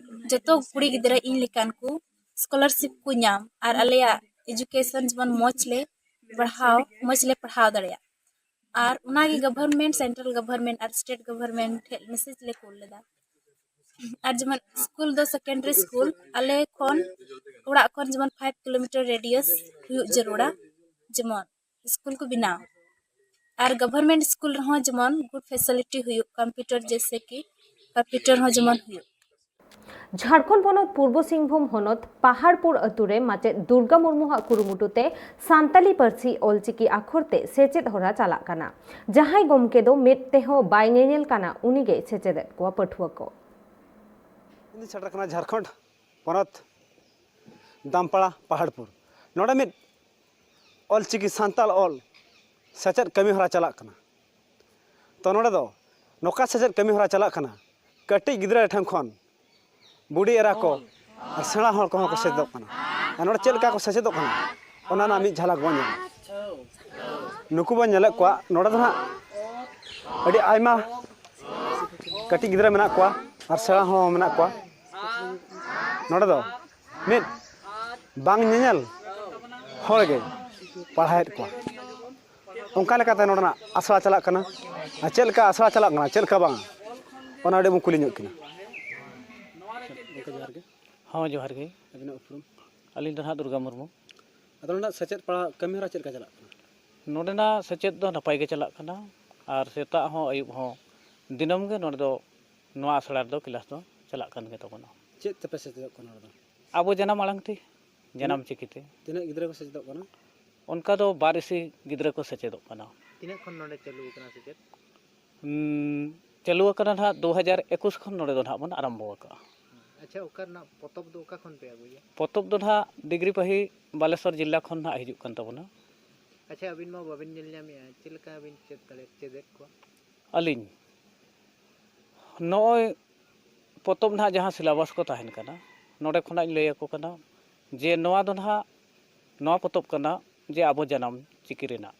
ᱡᱚᱛᱚ ᱠᱩᱲᱤ ᱜᱤᱫᱽᱨᱟᱹ ᱤᱧ ᱞᱮᱠᱟᱱ ᱠᱚ ᱥᱠᱚᱞᱟᱨᱥᱤᱯ ᱠᱚ ᱧᱟᱢ ᱟᱨ ᱟᱞᱮᱭᱟᱜ ᱮᱡᱩᱠᱮᱥᱚᱱ ᱡᱮᱢᱚᱱ ᱢᱚᱡᱽ ᱞᱮ ᱯᱟᱲᱦᱟᱣ, ᱢᱚᱡᱽ ᱞᱮ ᱯᱟᱲᱦᱟᱣ ᱫᱟᱲᱮᱭᱟᱜ᱾ ᱟᱨ ᱚᱱᱟᱜᱮ ᱜᱚᱵᱷᱚᱨᱢᱮᱱᱴ, ᱥᱮᱱᱴᱨᱟᱞ ᱜᱚᱵᱷᱚᱨᱢᱮᱱᱴ ᱟᱨ ᱥᱴᱮᱴ ᱜᱚᱵᱷᱚᱨᱢᱮᱱᱴ ᱴᱷᱮᱡ ᱢᱮᱥᱮᱡᱽ ᱞᱮ ᱠᱩᱞ ᱞᱮᱫᱟ᱾ ᱟᱨ ᱡᱮᱢᱚᱱ ᱥᱠᱩᱞ ᱫᱚ ᱥᱮᱠᱮᱱᱰᱟᱨᱤ ᱥᱠᱩᱞ ᱟᱞᱮ ᱠᱷᱚᱱ, ᱚᱲᱟᱜ ᱠᱷᱚᱱ ᱡᱮᱢᱚᱱ ᱯᱷᱟᱭᱤᱵᱷ ᱠᱤᱞᱳᱢᱤᱴᱟᱨ ᱨᱮᱰᱤᱭᱟᱥ ᱦᱩᱭᱩᱜ ᱡᱟᱹᱨᱩᱲᱟ, ᱡᱮᱢᱚᱱ ᱥᱠᱩᱞ ᱠᱚ ᱵᱮᱱᱟᱣ᱾ ᱟᱨ ᱜᱚᱵᱷᱚᱨᱢᱮᱱᱴ ᱥᱠᱩᱞ ᱨᱮᱦᱚᱸ ᱡᱮᱢᱚᱱ ᱜᱩᱰ ᱯᱷᱮᱥᱤᱞᱤᱴᱤ ᱦᱩᱭᱩᱜ, ᱠᱚᱢᱯᱤᱭᱩᱴᱟᱨ ᱡᱮᱭᱥᱮ ᱠᱤ ᱠᱚᱢᱯᱤᱭᱩᱴᱟᱨ ᱦᱚᱸ ᱡᱮᱢᱚᱱ ᱦᱩᱭᱩᱜ᱾ ᱡᱷᱟᱲᱠᱷᱚᱸᱰ ᱯᱚᱱᱚᱛ ᱯᱩᱨᱵᱚ ᱥᱤᱝᱵᱷᱩᱢ ᱦᱚᱱᱚᱛ ᱯᱟᱦᱟᱲᱯᱩᱨ ᱟᱹᱛᱩ ᱨᱮ ᱢᱟᱪᱮᱫ ᱫᱩᱨᱜᱟ ᱢᱩᱨᱢᱩᱣᱟᱜ ᱠᱩᱨᱩᱢᱩᱴᱩ ᱛᱮ ᱥᱟᱱᱛᱟᱞᱤ ᱯᱟᱹᱨᱥᱤ ᱚᱞᱪᱤᱠᱤ ᱟᱠᱷᱚᱨ ᱛᱮ ᱥᱮᱪᱮᱫ ᱦᱚᱨᱟ ᱪᱟᱞᱟᱜ ᱠᱟᱱᱟ᱾ ᱡᱟᱦᱟᱸᱭ ᱜᱚᱢᱠᱮ ᱫᱚ ᱢᱮᱫ ᱛᱮᱦᱚᱸ ᱵᱟᱭ ᱧᱮᱧᱮᱞ ᱠᱟᱱᱟ, ᱩᱱᱤᱜᱮᱭ ᱥᱮᱪᱮᱫᱮᱫ ᱠᱚᱣᱟ ᱯᱟᱹᱴᱷᱩᱣᱟᱹ ᱠᱚ᱾ ᱤᱧ ᱥᱮᱴᱮᱨ ᱠᱟᱱᱟ ᱡᱷᱟᱲᱠᱷᱚᱸᱰ ᱯᱚᱱᱚᱛ ᱫᱟᱢᱯᱟᱲᱟ ᱯᱟᱦᱟᱲᱯᱩᱨ᱾ ᱱᱚᱰᱮ ᱢᱤᱫ ᱚᱞᱪᱤᱠᱤ ᱥᱟᱱᱛᱟᱲ ᱚᱞ ᱥᱮᱪᱮᱫ ᱠᱟᱹᱢᱤ ᱦᱚᱨᱟ ᱪᱟᱞᱟᱜ ᱠᱟᱱᱟ᱾ ᱛᱚ ᱱᱚᱰᱮ ᱫᱚ ᱱᱚᱝᱠᱟ ᱥᱮᱪᱮᱫ ᱠᱟᱹᱢᱤ ᱦᱚᱨᱟ ᱪᱟᱞᱟᱜ ᱠᱟᱱᱟ, ᱠᱟᱹᱴᱤᱡ ᱜᱤᱫᱽᱨᱟᱹ ᱴᱷᱮᱱ ᱠᱷᱚᱱ ᱵᱩᱰᱷᱤ ᱮᱨᱟ ᱠᱚ ᱟᱨ ᱥᱮᱬᱟ ᱦᱚᱲ ᱠᱚᱦᱚᱸ ᱠᱚ ᱥᱮᱪᱮᱫᱚᱜ ᱠᱟᱱᱟ᱾ ᱟᱨ ᱱᱚᱰᱮ ᱪᱮᱫ ᱞᱮᱠᱟ ᱠᱚ ᱥᱮᱪᱮᱫᱚᱜ ᱠᱟᱱᱟ, ᱚᱱᱟ ᱨᱮᱱᱟᱜ ᱢᱤᱫ ᱡᱷᱟᱞᱟᱠ ᱵᱚᱱ ᱧᱮᱞᱟ᱾ ᱱᱩᱠᱩ ᱵᱚᱱ ᱧᱮᱞᱮᱫ ᱠᱚᱣᱟ, ᱱᱚᱰᱮ ᱫᱚ ᱦᱟᱸᱜ ᱟᱹᱰᱤ ᱟᱭᱢᱟ ᱠᱟᱹᱴᱤᱡ ᱜᱤᱫᱽᱨᱟᱹ ᱢᱮᱱᱟᱜ ᱠᱚᱣᱟ ᱟᱨ ᱥᱮᱬᱟ ᱦᱚᱲ ᱦᱚᱸ ᱢᱮᱱᱟᱜ ᱠᱚᱣᱟ᱾ ᱱᱚᱰᱮ ᱫᱚ ᱢᱤᱫ ᱵᱟᱝ ᱧᱮᱧᱮᱞ ᱦᱚᱲ ᱜᱮ ᱯᱟᱲᱦᱟᱣᱮᱫ ᱠᱚᱣᱟ᱾ ᱚᱱᱠᱟ ᱞᱮᱠᱟᱛᱮ ᱱᱚᱰᱮᱱᱟᱜ ᱟᱥᱲᱟ ᱪᱟᱞᱟᱜ ᱠᱟᱱᱟ᱾ ᱟᱨ ᱪᱮᱫ ᱞᱮᱠᱟ ᱟᱥᱲᱟ ᱪᱟᱞᱟᱜ ᱠᱟᱱᱟ, ᱪᱮᱫ ᱞᱮᱠᱟ ᱵᱟᱝ, ᱚᱱᱟ ᱟᱹᱰᱤ ᱵᱚᱱ ᱠᱩᱞᱤ ᱧᱚᱜ ᱠᱤᱱᱟ᱾ ᱜᱚᱢᱠᱮ, ᱡᱚᱦᱟᱨ ᱜᱮ᱾ ᱦᱚᱸ, ᱡᱚᱦᱟᱨ ᱜᱮ᱾ ᱟᱹᱵᱤᱱᱟᱜ ᱩᱯᱨᱩᱢ? ᱟᱹᱞᱤᱧ ᱫᱚ ᱱᱟᱦᱟᱜ ᱫᱩᱨᱜᱟ ᱢᱩᱨᱢᱩ᱾ ᱟᱫᱚ ᱱᱚᱰᱮᱱᱟᱜ ᱥᱮᱪᱮᱫ ᱯᱟᱲᱦᱟᱣ ᱠᱟᱹᱢᱤ ᱦᱚᱨᱟ ᱪᱮᱫ ᱞᱮᱠᱟ ᱪᱟᱞᱟᱜ ᱠᱟᱱᱟ? ᱱᱚᱰᱮᱱᱟᱜ ᱥᱮᱪᱮᱫ ᱫᱚ ᱱᱟᱯᱟᱭ ᱜᱮ ᱪᱟᱞᱟᱜ ᱠᱟᱱᱟ, ᱟᱨ ᱥᱮᱛᱟᱜ ᱦᱚᱸ ᱟᱹᱭᱩᱵ ᱦᱚᱸ ᱫᱤᱱᱟᱹᱢ ᱜᱮ ᱱᱚᱰᱮ ᱫᱚ, ᱱᱚᱣᱟ ᱟᱥᱲᱟ ᱨᱮᱫᱚ ᱠᱞᱟᱥ ᱫᱚ ᱪᱟᱞᱟᱜ ᱠᱟᱱ ᱜᱮ ᱛᱟᱵᱚᱱᱟ᱾ ᱪᱮᱫ ᱛᱮᱯᱮ ᱥᱮᱪᱮᱫᱚᱜ ᱠᱟᱱᱟ ᱱᱚᱰᱮ ᱫᱚ? ᱟᱵᱚ ᱡᱟᱱᱟᱢ ᱟᱲᱟᱝ ᱛᱮ, ᱡᱟᱱᱟᱢ ᱛᱤᱱᱟᱹᱜ ᱪᱤᱠᱤ ᱛᱮ᱾ ᱛᱤᱱᱟᱹᱜ ᱜᱤᱫᱽᱨᱟᱹ ᱠᱚ ᱥᱮᱪᱮᱫᱚᱜ ᱠᱟᱱᱟ? ᱚᱱᱠᱟ ᱫᱚ ᱵᱟᱨ ᱤᱥᱤ ᱜᱤᱫᱽᱨᱟᱹ ᱠᱚ ᱥᱮᱪᱮᱫᱚᱜ ᱠᱟᱱᱟ᱾ ᱛᱤᱱᱟᱹᱜ ᱠᱷᱚᱱ ᱱᱚᱰᱮ ᱪᱟᱹᱞᱩ ᱟᱠᱟᱱᱟ ᱥᱮᱪᱮᱫ? ᱩᱸ, ᱪᱟᱹᱞᱩ ᱟᱠᱟᱱᱟ ᱱᱟᱦᱟᱜ ᱫᱩ ᱦᱟᱡᱟᱨ ᱮᱠᱩᱥ ᱠᱷᱚᱱ ᱱᱚᱰᱮ ᱫᱚ ᱱᱟᱦᱟᱜ ᱵᱚᱱ ᱟᱨᱟᱢᱵᱚ ᱟᱠᱟᱫᱼᱟ᱾ ᱟᱪᱪᱷᱟ, ᱚᱠᱟ ᱨᱮᱱᱟᱜ ᱯᱚᱛᱚᱵ ᱫᱚ ᱚᱠᱟ ᱠᱷᱚᱱ ᱯᱮ ᱟᱹᱜᱩᱭᱟ? ᱯᱚᱛᱚᱵ ᱫᱚ ᱱᱟᱦᱟᱜ ᱰᱤᱜᱽᱨᱤ ᱯᱟᱹᱦᱤ ᱵᱟᱞᱮᱥᱚᱨ ᱡᱤᱞᱟ ᱠᱷᱚᱱ ᱱᱟᱦᱟᱜ ᱦᱤᱡᱩᱜ ᱠᱟᱱ ᱛᱟᱵᱚᱱᱟ᱾ ᱟᱪᱪᱷᱟ, ᱟᱹᱵᱤᱱ ᱢᱟ ᱵᱟᱵᱤᱱ ᱧᱮᱞ ᱧᱟᱢᱮᱜᱼᱟ, ᱪᱮᱫ ᱞᱮᱠᱟ ᱵᱤᱱ ᱪᱮᱫ ᱫᱟᱲᱮ, ᱪᱮᱫᱮᱫ ᱠᱚᱣᱟ? ᱟᱹᱞᱤᱧ ᱱᱚᱜᱼᱚᱭ ᱯᱚᱛᱚᱵ ᱱᱟᱦᱟᱜ ᱡᱟᱦᱟᱸ syllabus ᱠᱚ ᱛᱟᱦᱮᱱ ᱠᱟᱱᱟ, ᱱᱚᱰᱮ ᱠᱷᱚᱱᱟᱜ ᱤᱧ ᱞᱟᱹᱭ ᱟᱠᱚ ᱠᱟᱱᱟ ᱡᱮ ᱱᱚᱣᱟ ᱫᱚ ᱱᱟᱦᱟᱜ, ᱱᱚᱣᱟ ᱯᱚᱛᱚᱵ ᱠᱟᱱᱟ ᱡᱮ ᱟᱵᱚ ᱡᱟᱱᱟᱢ ᱪᱤᱠᱤ ᱨᱮᱱᱟᱜ᱾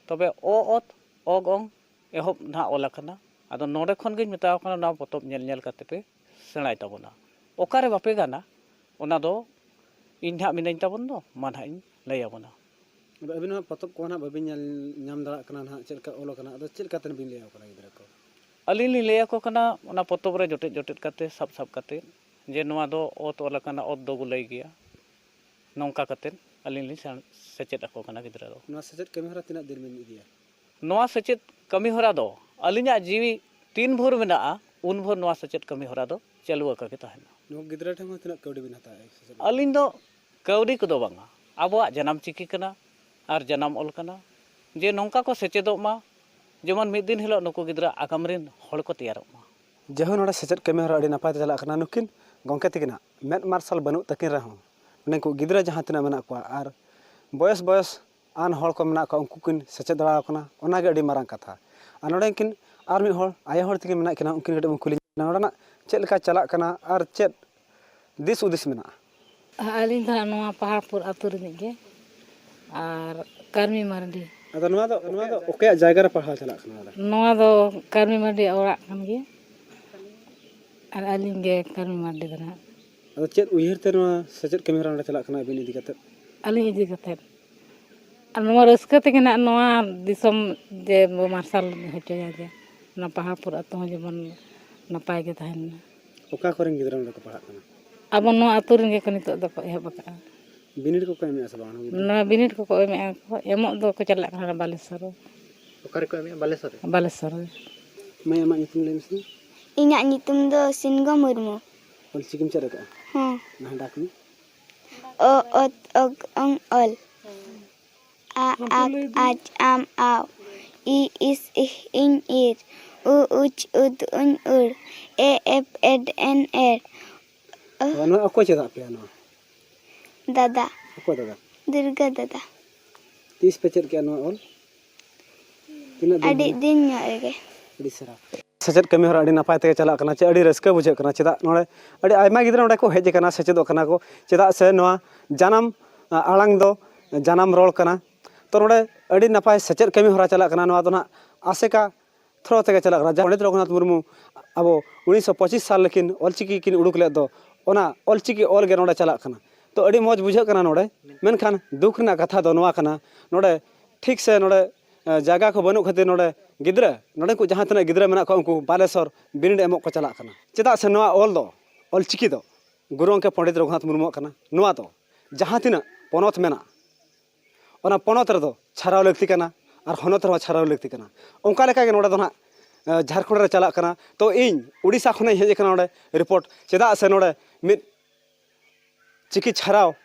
ᱛᱚᱵᱮ ᱚ, ᱚᱛ, ᱚᱜ, ᱚᱝ ᱮᱦᱚᱵ ᱱᱟᱦᱟᱜ ᱚᱞ ᱟᱠᱟᱱᱟ᱾ ᱟᱫᱚ ᱱᱚᱰᱮ ᱠᱷᱚᱱ ᱜᱤᱧ ᱢᱮᱛᱟᱣ ᱠᱟᱱᱟ, ᱱᱚᱣᱟ ᱯᱚᱛᱚᱵ ᱧᱮᱞ ᱧᱮᱞ ᱠᱟᱛᱮ ᱯᱮ ᱥᱮᱬᱟᱭ ᱛᱟᱵᱚᱱᱟ᱾ ᱚᱠᱟᱨᱮ ᱵᱟᱯᱮ ᱜᱟᱱᱟ, ᱚᱱᱟ ᱫᱚ ᱤᱧ ᱱᱟᱦᱟᱜ ᱢᱤᱱᱟᱹᱧ ᱛᱟᱵᱚᱱ ᱫᱚ, ᱢᱟ ᱱᱟᱦᱟᱜ ᱤᱧ ᱞᱟᱹᱭ ᱟᱵᱚᱱᱟ᱾ ᱟᱫᱚ ᱟᱹᱵᱤᱱ ᱦᱚᱸ ᱯᱚᱛᱚᱵ ᱠᱚ ᱱᱟᱦᱟᱜ ᱵᱟᱹᱵᱤᱱ ᱧᱮᱞ ᱧᱟᱢ ᱫᱟᱲᱮᱭᱟᱜ ᱠᱟᱱᱟ ᱱᱟᱦᱟᱜ, ᱪᱮᱫ ᱞᱮᱠᱟ ᱚᱞ ᱟᱠᱟᱱᱟ, ᱟᱫᱚ ᱪᱮᱫ ᱞᱮᱠᱟ ᱛᱮᱵᱤᱱ ᱞᱟᱹᱭ ᱟᱠᱚ ᱠᱟᱱᱟ ᱜᱤᱫᱽᱨᱟᱹ ᱠᱚ? ᱟᱹᱞᱤᱧ ᱞᱤᱧ ᱞᱟᱹᱭ ᱟᱠᱚ ᱠᱟᱱᱟ, ᱚᱱᱟ ᱯᱚᱛᱚᱵ ᱨᱮ ᱡᱚᱴᱮᱫ ᱡᱚᱴᱮᱫ ᱠᱟᱛᱮ, ᱥᱟᱵ ᱥᱟᱵ ᱠᱟᱛᱮ, ᱡᱮ ᱱᱚᱣᱟ ᱫᱚ ᱚᱛ ᱚᱞ ᱟᱠᱟᱱᱟ, ᱚᱛ ᱫᱚ ᱜᱩᱞᱟᱹᱭ ᱜᱮᱭᱟ, ᱱᱚᱝᱠᱟ ᱠᱟᱛᱮ ᱟᱹᱞᱤᱧ ᱞᱤᱧ ᱥᱮ-, ᱥᱮᱪᱮᱫ ᱟᱠᱚ ᱠᱟᱱᱟ ᱜᱤᱫᱽᱨᱟᱹ ᱫᱚ᱾ ᱱᱚᱣᱟ ᱥᱮᱪᱮᱫ ᱠᱟᱹᱢᱤ ᱦᱚᱨᱟ ᱛᱤᱱᱟᱹᱜ ᱫᱤᱱ ᱵᱤᱱ ᱤᱫᱤᱭᱟ? ᱱᱚᱣᱟ ᱥᱮᱪᱮᱫ ᱠᱟᱹᱢᱤ ᱦᱚᱨᱟ ᱫᱚ ᱟᱹᱞᱤᱧᱟᱜ ᱡᱤᱣᱤ ᱛᱤᱱ ᱵᱷᱳᱨ ᱢᱮᱱᱟᱜᱼᱟ, ᱩᱱ ᱵᱷᱳᱨ ᱱᱚᱣᱟ ᱥᱮᱪᱮᱫ ᱠᱟᱹᱢᱤ ᱦᱚᱨᱟ ᱫᱚ ᱪᱟᱹᱞᱩ ᱟᱠᱟ ᱜᱮ ᱛᱟᱦᱮᱱᱟ᱾ ᱱᱩᱠᱩ ᱜᱤᱫᱽᱨᱟᱹ ᱴᱷᱮᱱ ᱠᱷᱚᱱ ᱛᱤᱱᱟᱹᱜ ᱠᱟᱹᱣᱰᱤ ᱵᱤᱱ ᱦᱟᱛᱟᱣᱮᱫᱼᱟ ᱥᱮᱪᱮᱫ? ᱟᱹᱞᱤᱧ ᱫᱚ ᱠᱟᱹᱣᱰᱤ ᱠᱚᱫᱚ ᱵᱟᱝᱟ, ᱟᱵᱚᱣᱟᱜ ᱡᱟᱱᱟᱢ ᱪᱤᱠᱤ ᱠᱟᱱᱟ ᱟᱨ ᱡᱟᱱᱟᱢ ᱚᱞ ᱠᱟᱱᱟ, ᱡᱮ ᱱᱚᱝᱠᱟ ᱠᱚ ᱥᱮᱪᱮᱫᱚᱜ ᱢᱟ, ᱡᱮᱢᱚᱱ ᱢᱤᱫ ᱫᱤᱱ ᱦᱤᱞᱳᱜ ᱱᱩᱠᱩ ᱜᱤᱫᱽᱨᱟᱹ ᱟᱜᱟᱢ ᱨᱮᱱ ᱦᱚᱲ ᱠᱚ ᱛᱮᱭᱟᱨᱚᱜ ᱢᱟ᱾ ᱡᱟᱭᱦᱳᱠ, ᱱᱚᱰᱮ ᱥᱮᱪᱮᱫ ᱠᱟᱹᱢᱤ ᱦᱚᱨᱟ ᱟᱹᱰᱤ ᱱᱟᱯᱟᱭ ᱛᱮ ᱪᱟᱞᱟᱜ ᱠᱟᱱᱟ᱾ ᱱᱩᱠᱤᱱ ᱜᱚᱢᱠᱮ ᱛᱟᱹᱠᱤᱱᱟᱜ ᱢᱮᱫ ᱢᱟᱨᱥᱟᱞ ᱵᱟᱹᱱᱩᱜ ᱛᱟᱹᱠᱤᱱ ᱨᱮᱦᱚᱸ, ᱱᱩᱠᱩ ᱜᱤᱫᱽᱨᱟᱹ ᱡᱟᱦᱟᱸ ᱛᱤᱱᱟᱹᱜ ᱢᱮᱱᱟᱜ ᱠᱚᱣᱟ ᱟᱨ ᱵᱚᱭᱮᱥ ᱵᱚᱭᱮᱥ ᱟᱱ ᱦᱚᱲ ᱠᱚ ᱢᱮᱱᱟᱜ ᱠᱚᱣᱟ, ᱩᱱᱠᱩ ᱠᱤᱱ ᱥᱮᱪᱮᱫ ᱫᱟᱲᱮ ᱟᱠᱚ ᱠᱟᱱᱟ, ᱚᱱᱟᱜᱮ ᱟᱹᱰᱤ ᱢᱟᱨᱟᱝ ᱠᱟᱛᱷᱟ᱾ ᱟᱨ ᱱᱚᱰᱮ ᱠᱤᱱ ᱟᱨ ᱢᱤᱫ ᱦᱚᱲ ᱟᱭᱳ ᱦᱚᱲ ᱛᱟᱹᱠᱤᱱ ᱢᱮᱱᱟᱜ ᱠᱤᱱᱟ, ᱩᱱᱠᱤᱱ ᱠᱟᱹᱴᱤᱡ ᱵᱚᱱ ᱠᱩᱞᱤ ᱧᱚᱜ ᱠᱤᱱᱟ ᱱᱚᱰᱮᱱᱟᱜ ᱪᱮᱫ ᱞᱮᱠᱟ ᱪᱟᱞᱟᱜ ᱠᱟᱱᱟ ᱟᱨ ᱪᱮᱫ ᱫᱤᱥ ᱦᱩᱫᱤᱥ ᱢᱮᱱᱟᱜᱼᱟ᱾ ᱟᱹᱞᱤᱧ ᱫᱚ ᱦᱟᱸᱜ ᱱᱚᱣᱟ ᱯᱟᱦᱟᱲᱯᱩᱨ ᱟᱹᱛᱩ ᱨᱤᱱᱤᱡ ᱜᱮ, ᱟᱨ ᱠᱟᱹᱨᱢᱤ ᱢᱟᱨᱰᱤ᱾ ᱟᱫᱚ ᱱᱚᱣᱟ ᱫᱚ, ᱱᱚᱣᱟ ᱫᱚ ᱚᱠᱚᱭᱟᱜ ᱡᱟᱭᱜᱟ ᱨᱮ ᱯᱟᱲᱦᱟᱣ ᱪᱟᱞᱟᱜ ᱠᱟᱱᱟ ᱱᱚᱰᱮ? ᱱᱚᱣᱟ ᱫᱚ ᱠᱟᱹᱨᱢᱤ ᱢᱟᱨᱰᱤ ᱚᱲᱟᱜ ᱠᱟᱱ ᱜᱮᱭᱟ, ᱟᱨ ᱟᱹᱞᱤᱧ ᱜᱮ ᱠᱟᱹᱨᱢᱤ ᱢᱟᱨᱰᱤ ᱫᱚ ᱱᱟᱦᱟᱜ᱾ ᱟᱫᱚ ᱪᱮᱫ ᱩᱭᱦᱟᱹᱨ ᱛᱮ ᱱᱚᱣᱟ ᱥᱮᱪᱮᱫ ᱠᱟᱹᱢᱤ ᱦᱚᱨᱟ ᱱᱚᱰᱮ ᱪᱟᱞᱟᱜ ᱠᱟᱱᱟ ᱟᱹᱵᱤᱱ ᱤᱫᱤ ᱠᱟᱛᱮᱫ? ᱟᱹᱞᱤᱧ ᱤᱫᱤ ᱠᱟᱛᱮᱫ, ᱟᱨ ᱱᱚᱣᱟ ᱨᱟᱹᱥᱠᱟᱹ ᱛᱮᱜᱮ ᱱᱟᱦᱟᱜ ᱱᱚᱣᱟ ᱫᱤᱥᱚᱢ ᱡᱮ ᱵᱚ ᱢᱟᱨᱥᱟᱞ ᱦᱚᱪᱚᱭᱟ, ᱡᱮ ᱚᱱᱟ ᱯᱟᱦᱟᱲᱯᱩᱨ ᱟᱹᱛᱩ ᱦᱚᱸ ᱡᱮᱢᱚᱱ ᱱᱟᱯᱟᱭ ᱜᱮ ᱛᱟᱦᱮᱱ ᱢᱟ᱾ ᱚᱠᱟ ᱠᱚᱨᱮᱱ ᱜᱤᱫᱽᱨᱟᱹ ᱱᱚᱰᱮ ᱠᱚ ᱯᱟᱲᱦᱟᱜ ᱠᱟᱱᱟ? ᱟᱵᱚ ᱱᱚᱣᱟ ᱟᱹᱛᱩ ᱨᱮᱱ ᱜᱮᱠᱚ ᱱᱤᱛᱚᱜ ᱫᱚᱠᱚ ᱮᱦᱚᱵ ᱟᱠᱟᱫᱼᱟ᱾ ᱵᱤᱱᱤᱰ ᱠᱚᱠᱚ ᱮᱢᱮᱫᱼᱟ ᱥᱮ ᱵᱟᱝ? ᱱᱚᱣᱟ ᱵᱤᱱᱤᱰ ᱠᱚᱠᱚ ᱮᱢᱮᱫᱼᱟ ᱠᱚ, ᱮᱢᱚᱜ ᱫᱚᱠᱚ ᱪᱟᱞᱟᱜ ᱠᱟᱱᱟ ᱵᱟᱞᱮᱥᱚᱨ ᱨᱮ᱾ ᱚᱠᱟ ᱨᱮᱠᱚ ᱮᱢᱮᱫᱼᱟ? ᱵᱟᱞᱮᱥᱚᱨ ᱨᱮ? ᱵᱟᱞᱮᱥᱚᱨ ᱨᱮ᱾ ᱢᱟᱹᱭ, ᱟᱢᱟᱜ ᱧᱩᱛᱩᱢ ᱞᱟᱹᱭ ᱢᱮᱥᱮ᱾ ᱤᱧᱟᱹᱜ ᱧᱩᱛᱩᱢ ᱫᱚ ᱥᱤᱱᱜᱚ ᱢᱩᱨᱢᱩ᱾ ᱚᱞᱪᱤᱠᱤᱢ ᱪᱮᱫ ᱟᱠᱟᱫᱼᱟ? ᱦᱮᱸ᱾ ᱱᱟᱦᱰᱟᱠ ᱢᱮ᱾ ᱚ, ᱚᱛ, ᱚᱜ, ᱚᱝ, ᱚᱞ᱾ ᱟ, ᱟᱠ, ᱟᱪ, ᱟᱢ, ᱟᱣ᱾ ᱤ, ᱤᱥ, ᱤᱦ, ᱤᱧ, ᱤᱨ᱾ ᱩ, ᱩᱪ, ᱩᱫ, ᱩᱧ, ᱩᱲ᱾ ᱮ, ᱮᱯ, ᱮᱰ, ᱮᱱ, ᱮᱰ᱾ ᱚ᱾ ᱱᱚᱣᱟ ᱚᱠᱚᱭ ᱪᱮᱫ ᱟᱫ ᱯᱮᱭᱟ ᱱᱚᱣᱟ? ᱫᱟᱫᱟ᱾ ᱚᱠᱚᱭ ᱫᱟᱫᱟ? ᱫᱩᱨᱜᱟᱹ ᱫᱟᱫᱟ᱾ ᱛᱤᱥ ᱯᱮ ᱪᱮᱫ ᱠᱮᱜᱼᱟ ᱱᱚᱣᱟ ᱚᱞ? ᱛᱤᱱᱟᱹᱜ ᱫᱤᱱ ᱟᱹᱰᱤ ᱦᱩᱭᱱᱟ? ᱫᱤᱱ ᱧᱚᱜ ᱨᱮᱜᱮ᱾ ᱟᱹᱰᱤ ᱥᱟᱨᱦᱟᱣ᱾ ᱥᱮᱪᱮᱫ ᱠᱟᱹᱢᱤ ᱦᱚᱨᱟ ᱟᱹᱰᱤ ᱱᱟᱯᱟᱭ ᱛᱮᱜᱮ ᱪᱟᱞᱟᱜ ᱠᱟᱱᱟ, ᱪᱮ ᱟᱹᱰᱤ ᱨᱟᱹᱥᱠᱟᱹ ᱵᱩᱡᱷᱟᱹᱜ ᱠᱟᱱᱟ᱾ ᱪᱮᱫᱟᱜ ᱱᱚᱰᱮ ᱟᱹᱰᱤ ᱟᱭᱢᱟ ᱜᱤᱫᱽᱨᱟᱹ ᱱᱚᱰᱮ ᱠᱚ ᱦᱮᱡ ᱟᱠᱟᱱᱟ, ᱥᱮᱪᱮᱫᱚᱜ ᱠᱟᱱᱟ ᱠᱚ, ᱪᱮᱫᱟᱜ ᱥᱮ ᱱᱚᱣᱟ ᱡᱟᱱᱟᱢ, ᱟ, ᱟᱲᱟᱝ ᱫᱚ ᱡᱟᱱᱟᱢ ᱨᱚᱲ ᱠᱟᱱᱟ᱾ ᱛᱚ ᱱᱚᱰᱮ ᱟᱹᱰᱤ ᱱᱟᱯᱟᱭ ᱥᱮᱪᱮᱫ ᱠᱟᱹᱢᱤ ᱦᱚᱨᱟ ᱪᱟᱞᱟᱜ ᱠᱟᱱᱟ᱾ ᱱᱚᱣᱟ ᱫᱚ ᱱᱟᱦᱟᱜ ᱟᱥᱮᱠᱟ ᱛᱷᱨᱳ ᱛᱮᱜᱮ ᱪᱟᱞᱟᱜ ᱠᱟᱱᱟ᱾ ᱡᱟᱦᱟᱸ ᱯᱚᱱᱰᱤᱛ ᱨᱚᱜᱷᱩᱱᱟᱛᱷ ᱢᱩᱨᱢᱩ ᱟᱵᱚ ᱩᱱᱤᱥᱥᱚ ᱯᱚᱸᱪᱤᱥ ᱥᱟᱞ ᱞᱮᱠᱤᱱ ᱚᱞᱪᱤᱠᱤ ᱠᱤᱱ ᱩᱰᱩᱠ ᱞᱮᱫ ᱫᱚ, ᱚᱱᱟ ᱚᱞᱪᱤᱠᱤ ᱚᱞ ᱜᱮ ᱱᱚᱰᱮ ᱪᱟᱞᱟᱜ ᱠᱟᱱᱟ᱾ ᱛᱚ ᱟᱹᱰᱤ ᱢᱚᱡᱽ ᱵᱩᱡᱷᱟᱹᱜ ᱠᱟᱱᱟ ᱱᱚᱰᱮ᱾ ᱢᱮᱱᱠᱷᱟᱱ ᱫᱩᱠ ᱨᱮᱱᱟᱜ ᱠᱟᱛᱷᱟ ᱫᱚ ᱱᱚᱣᱟ ᱠᱟᱱᱟ, ᱱᱚᱰᱮ ᱴᱷᱤᱠ ᱥᱮ ᱱᱚᱰᱮ, ᱮ, ᱡᱟᱭᱜᱟ ᱠᱚ ᱵᱟᱹᱱᱩᱜ ᱠᱷᱟᱹᱛᱤᱨ ᱱᱚᱰᱮ ᱜᱤᱫᱽᱨᱟᱹ, ᱱᱚᱰᱮ ᱠᱚ ᱡᱟᱦᱟᱸ ᱛᱤᱱᱟᱹᱜ ᱜᱤᱫᱽᱨᱟᱹ ᱢᱮᱱᱟᱜ ᱠᱚᱣᱟ, ᱩᱱᱠᱩ ᱵᱟᱞᱮᱥᱚᱨ ᱵᱤᱱᱤᱰ ᱮᱢᱚᱜ ᱠᱚ ᱪᱟᱞᱟᱜ ᱠᱟᱱᱟ᱾ ᱪᱮᱫᱟᱜ ᱥᱮ ᱱᱚᱣᱟ ᱚᱞ ᱫᱚ, ᱚᱞᱪᱤᱠᱤ ᱫᱚ ᱜᱩᱨᱩ ᱜᱚᱢᱠᱮ ᱯᱚᱱᱰᱤᱛ ᱨᱚᱜᱷᱩᱱᱟᱛᱷ ᱢᱩᱨᱢᱩᱣᱟᱜ ᱠᱟᱱᱟ᱾ ᱱᱚᱣᱟ ᱫᱚ ᱡᱟᱦᱟᱸ ᱛᱤᱱᱟᱹᱜ ᱯᱚᱱᱚᱛ ᱢᱮᱱᱟᱜᱼᱟ, ᱚᱱᱟ ᱯᱚᱱᱚᱛ ᱨᱮᱫᱚ ᱪᱷᱟᱨᱟᱣ ᱞᱟᱹᱠᱛᱤ ᱠᱟᱱᱟ ᱟᱨ ᱦᱚᱱᱚᱛ ᱨᱮᱦᱚᱸ ᱪᱷᱟᱨᱟᱣ ᱞᱟᱹᱠᱛᱤ ᱠᱟᱱᱟ᱾ ᱚᱱᱠᱟ ᱞᱮᱠᱟᱜᱮ ᱱᱚᱰᱮ ᱫᱚ ᱱᱟᱦᱟᱜ, ᱮ, ᱡᱷᱟᱲᱠᱷᱚᱸᱰ ᱨᱮ ᱪᱟᱞᱟᱜ ᱠᱟᱱᱟ᱾ ᱛᱚ ᱤᱧ ᱩᱰᱤᱥᱟ ᱠᱷᱚᱱᱤᱧ ᱦᱮᱡ ᱟᱠᱟᱱᱟ ᱱᱚᱰᱮ ᱨᱤᱯᱳᱨᱴ, ᱪᱮᱫᱟᱜ ᱥᱮ ᱱᱚᱰᱮ ᱢᱤᱫ ᱪᱤᱠᱤ ᱪᱷᱟᱨᱟᱣ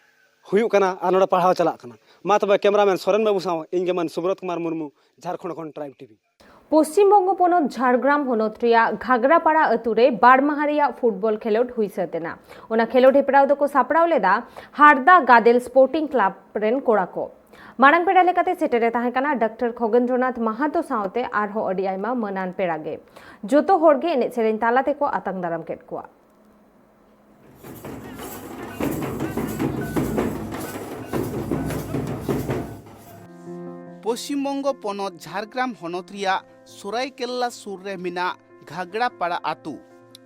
ᱦᱩᱭᱩᱜ ᱠᱟᱱᱟ ᱟᱨ ᱱᱚᱰᱮ ᱯᱟᱲᱦᱟᱣ ᱪᱟᱞᱟᱜ ᱠᱟᱱᱟ᱾ ᱢᱟ ᱛᱚᱵᱮ ᱠᱮᱢᱮᱨᱟᱢᱮᱱ ᱥᱚᱨᱮᱱ ᱵᱟᱹᱵᱩ ᱥᱟᱶ ᱤᱧ ᱜᱮ ᱢᱟᱹᱱ ᱥᱩᱵᱨᱚᱛ ᱠᱩᱢᱟᱨ ᱢᱩᱨᱢᱩ, ᱡᱷᱟᱲᱠᱷᱚᱸᱰ ᱠᱷᱚᱱ ᱴᱨᱟᱭᱤᱵᱽ ᱴᱤᱵᱷᱤ᱾ ᱯᱚᱥᱪᱤᱢ ᱵᱚᱝᱜᱚ ᱯᱚᱱᱚᱛ ᱡᱷᱟᱲᱜᱨᱟᱢ ᱦᱚᱱᱚᱛ ᱨᱮᱭᱟᱜ ᱜᱷᱟᱜᱽᱨᱟᱯᱟᱲᱟ ᱟᱹᱛᱩ ᱨᱮ ᱵᱟᱨ ᱢᱟᱦᱟ ᱨᱮᱭᱟᱜ ᱯᱷᱩᱴᱵᱚᱞ ᱠᱷᱮᱞᱳᱰ ᱦᱩᱭ ᱥᱟᱹᱛ ᱮᱱᱟ᱾ ᱚᱱᱟ ᱠᱷᱮᱞᱳᱰ ᱦᱮᱯᱨᱟᱣ ᱫᱚᱠᱚ ᱥᱟᱯᱲᱟᱣ ᱞᱮᱫᱟ ᱦᱟᱨᱫᱟ ᱜᱟᱫᱮᱞ ᱥᱯᱳᱨᱴᱤᱝ ᱠᱞᱟᱵᱽ ᱨᱮᱱ ᱠᱚᱲᱟ ᱠᱚ᱾ ᱢᱟᱲᱟᱝ ᱯᱮᱲᱟ ᱞᱮᱠᱟᱛᱮ ᱥᱮᱴᱮᱨᱮ ᱛᱟᱦᱮᱸ ᱠᱟᱱᱟ ᱰᱟᱠᱛᱟᱨ ᱠᱷᱚᱜᱮᱱᱫᱨᱚᱱᱟᱛᱷ ᱢᱟᱦᱟᱛᱚ ᱥᱟᱶᱛᱮ ᱟᱨᱦᱚᱸ ᱟᱹᱰᱤ ᱟᱭᱢᱟ ᱢᱟᱹᱱᱟᱱ ᱯᱮᱲᱟ ᱜᱮ᱾ ᱡᱚᱛᱚ ᱦᱚᱲ ᱜᱮ ᱮᱱᱮᱡ ᱥᱮᱨᱮᱧ ᱛᱟᱞᱟ ᱛᱮᱠᱚ ᱟᱛᱟᱝ ᱫᱟᱨᱟᱢ ᱠᱮᱫ ᱠᱚᱣᱟ᱾ ᱯᱚᱥᱪᱤᱢ ᱵᱚᱝᱜᱚ ᱯᱚᱱᱚᱛ ᱡᱷᱟᱲᱜᱨᱟᱢ ᱦᱚᱱᱚᱛ ᱨᱮᱭᱟᱜ ᱥᱚᱨᱟᱭᱠᱮᱞᱞᱟ ᱥᱩᱨ ᱨᱮ ᱢᱮᱱᱟᱜ ᱜᱷᱟᱜᱽᱲᱟᱯᱟᱲᱟ ᱟᱹᱛᱩ᱾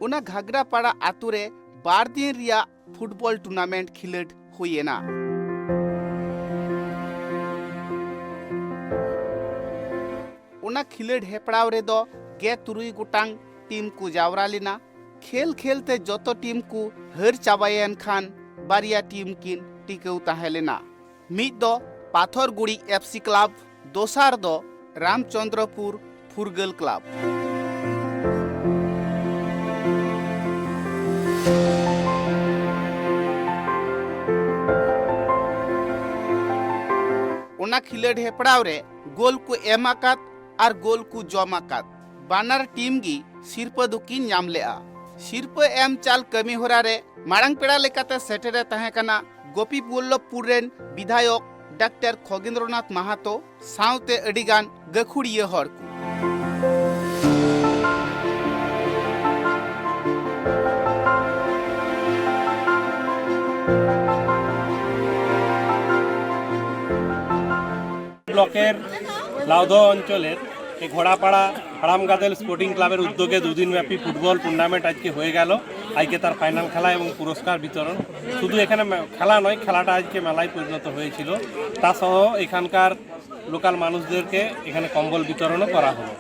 ᱚᱱᱟ ᱜᱷᱟᱜᱽᱲᱟᱯᱟᱲᱟ ᱟᱹᱛᱩ ᱨᱮ ᱵᱟᱨ ᱫᱤᱱ ᱨᱮᱭᱟᱜ ᱯᱷᱩᱴᱵᱚᱞ ᱴᱩᱨᱱᱟᱢᱮᱱᱴ ᱠᱷᱮᱞᱳᱰ ᱦᱩᱭ ᱮᱱᱟ᱾ ᱚᱱᱟ ᱠᱷᱮᱞᱳᱰ ᱦᱮᱯᱨᱟᱣ ᱨᱮᱫᱚ ᱜᱮᱞ ᱛᱩᱨᱩᱭ ᱜᱚᱴᱟᱝ ᱴᱤᱢ ᱠᱚ ᱡᱟᱣᱨᱟ ᱞᱮᱱᱟ᱾ ᱠᱷᱮᱞ ᱠᱷᱮᱞ ᱛᱮ ᱡᱚᱛᱚ ᱴᱤᱢ ᱠᱚ ᱦᱟᱹᱨ ᱪᱟᱵᱟᱭᱮᱱ ᱠᱷᱟᱱ ᱵᱟᱨᱭᱟ ᱴᱤᱢ ᱠᱤᱱ ᱴᱤᱠᱟᱹᱣ ᱛᱟᱦᱮᱸ ᱞᱮᱱᱟ᱾ ᱢᱤᱫ ᱫᱚ ᱯᱟᱛᱷᱚᱨᱜᱩᱲᱤ ᱮᱯᱷ ᱥᱤ ᱠᱞᱟᱵᱽ, ᱫᱚᱥᱟᱨ ᱫᱚ ᱨᱟᱢᱪᱚᱸᱫᱽᱨᱚᱯᱩᱨ ᱯᱷᱩᱨᱜᱟᱹᱞ ᱠᱞᱟᱵᱽ᱾ ᱚᱱᱟ ᱠᱷᱮᱞᱳᱰ ᱦᱮᱯᱨᱟᱣ ᱨᱮ ᱜᱳᱞ ᱠᱚ ᱮᱢ ᱟᱠᱟᱫ ᱟᱨ ᱜᱳᱞ ᱠᱚ ᱡᱚᱢ ᱟᱠᱟᱫ ᱵᱟᱱᱟᱨ ᱴᱤᱢ ᱜᱮ ᱥᱤᱨᱯᱟᱹ ᱫᱚᱠᱤᱱ ᱧᱟᱢ ᱞᱮᱫᱼᱟ᱾ ᱥᱤᱨᱯᱟᱹ ᱮᱢ ᱪᱟᱞ ᱠᱟᱹᱢᱤ ᱦᱚᱨᱟ ᱨᱮ ᱢᱟᱲᱟᱝ ᱯᱮᱲᱟ ᱞᱮᱠᱟᱛᱮ ᱥᱮᱴᱮᱨᱮ ᱛᱟᱦᱮᱸ ᱠᱟᱱᱟ ᱜᱳᱯᱤ ᱵᱚᱞᱞᱚᱵᱷᱯᱩᱨ ᱨᱮᱱ ᱵᱤᱫᱷᱟᱭᱚᱠ ᱰᱟᱠᱛᱟᱨ ᱠᱷᱚᱜᱮᱱᱫᱨᱚᱱᱟᱛᱷ ᱢᱟᱦᱟᱛᱚ ᱥᱟᱶᱛᱮ ᱟᱹᱰᱤᱜᱟᱱ ᱜᱟᱹᱠᱷᱩᱲᱤᱭᱟᱹ ᱦᱚᱲ ᱠᱚ᱾ ব্লকের লাউদহ অঞ্চলের এই ঘোড়াপাড়া হারামগাদেল স্পোর্টিং ক্লাবের উদ্যোগে দুদিনব্যাপী ফুটবল টুর্নামেন্ট আজকে হয়ে গেল। আজকে তার ফাইনাল খেলা এবং পুরস্কার বিতরণ। শুধু এখানে মে-, খেলা নয়, খেলাটা আজকে মেলায় পরিণত হয়েছিল। তা সহ এখানকার লোকাল মানুষদেরকে এখানে কম্বল বিতরণও করা হলো।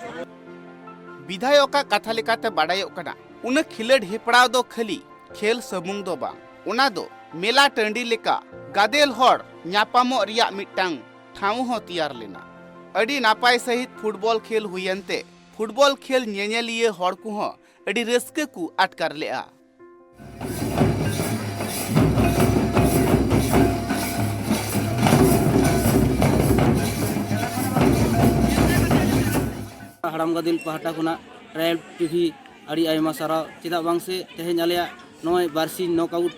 ᱵᱤᱫᱷᱟᱭᱚᱠᱟᱜ ᱠᱟᱛᱷᱟ ᱞᱮᱠᱟᱛᱮ ᱵᱟᱰᱟᱭᱚᱜ ᱠᱟᱱᱟ, ᱚᱱᱟ ᱠᱷᱮᱞᱳᱰ ᱦᱮᱯᱨᱟᱣ ᱫᱚ ᱠᱷᱟᱹᱞᱤ ᱠᱷᱮᱞ ᱥᱩᱢᱩᱝ ᱫᱚ ᱵᱟᱝ, ᱚᱱᱟ ᱫᱚ ᱢᱮᱞᱟ ᱴᱟᱺᱰᱤ ᱞᱮᱠᱟ ᱜᱟᱫᱮᱞ ᱦᱚᱲ ᱧᱟᱯᱟᱢᱚᱜ ᱨᱮᱭᱟᱜ ᱢᱤᱫᱴᱟᱝ ᱴᱷᱟᱶ ᱦᱚᱸ ᱛᱮᱭᱟᱨ ᱞᱮᱱᱟ᱾ ᱟᱹᱰᱤ ᱱᱟᱯᱟᱭ ᱥᱟᱹᱦᱤᱡ ᱯᱷᱩᱴᱵᱚᱞ ᱠᱷᱮᱞ ᱦᱩᱭᱮᱱ ᱛᱮ ᱯᱷᱩᱴᱵᱚᱞ ᱠᱷᱮᱞ ᱧᱮᱧᱮᱞᱤᱭᱟᱹ ᱦᱚᱲ ᱠᱚᱦᱚᱸ ᱟᱹᱰᱤ ᱨᱟᱹᱥᱠᱟᱹ ᱠᱚ ᱟᱴᱠᱟᱨ ᱞᱮᱫᱼᱟ᱾ ᱦᱟᱲᱟᱢ ᱜᱟᱫᱮᱞ ᱯᱟᱦᱴᱟ ᱠᱷᱚᱱᱟᱜ ᱴᱨᱟᱭᱟᱞ ᱴᱤᱵᱷᱤ ᱟᱹᱰᱤ ᱟᱭᱢᱟ ᱥᱟᱨᱦᱟᱣ᱾ ᱪᱮᱫᱟᱜ ᱵᱟᱝ ᱥᱮ ᱛᱮᱦᱮᱧ ᱟᱞᱮᱭᱟᱜ ᱱᱚᱜᱼᱚᱭ ᱵᱟᱨᱥᱤᱧ ᱱᱚᱠ ᱟᱣᱩᱴ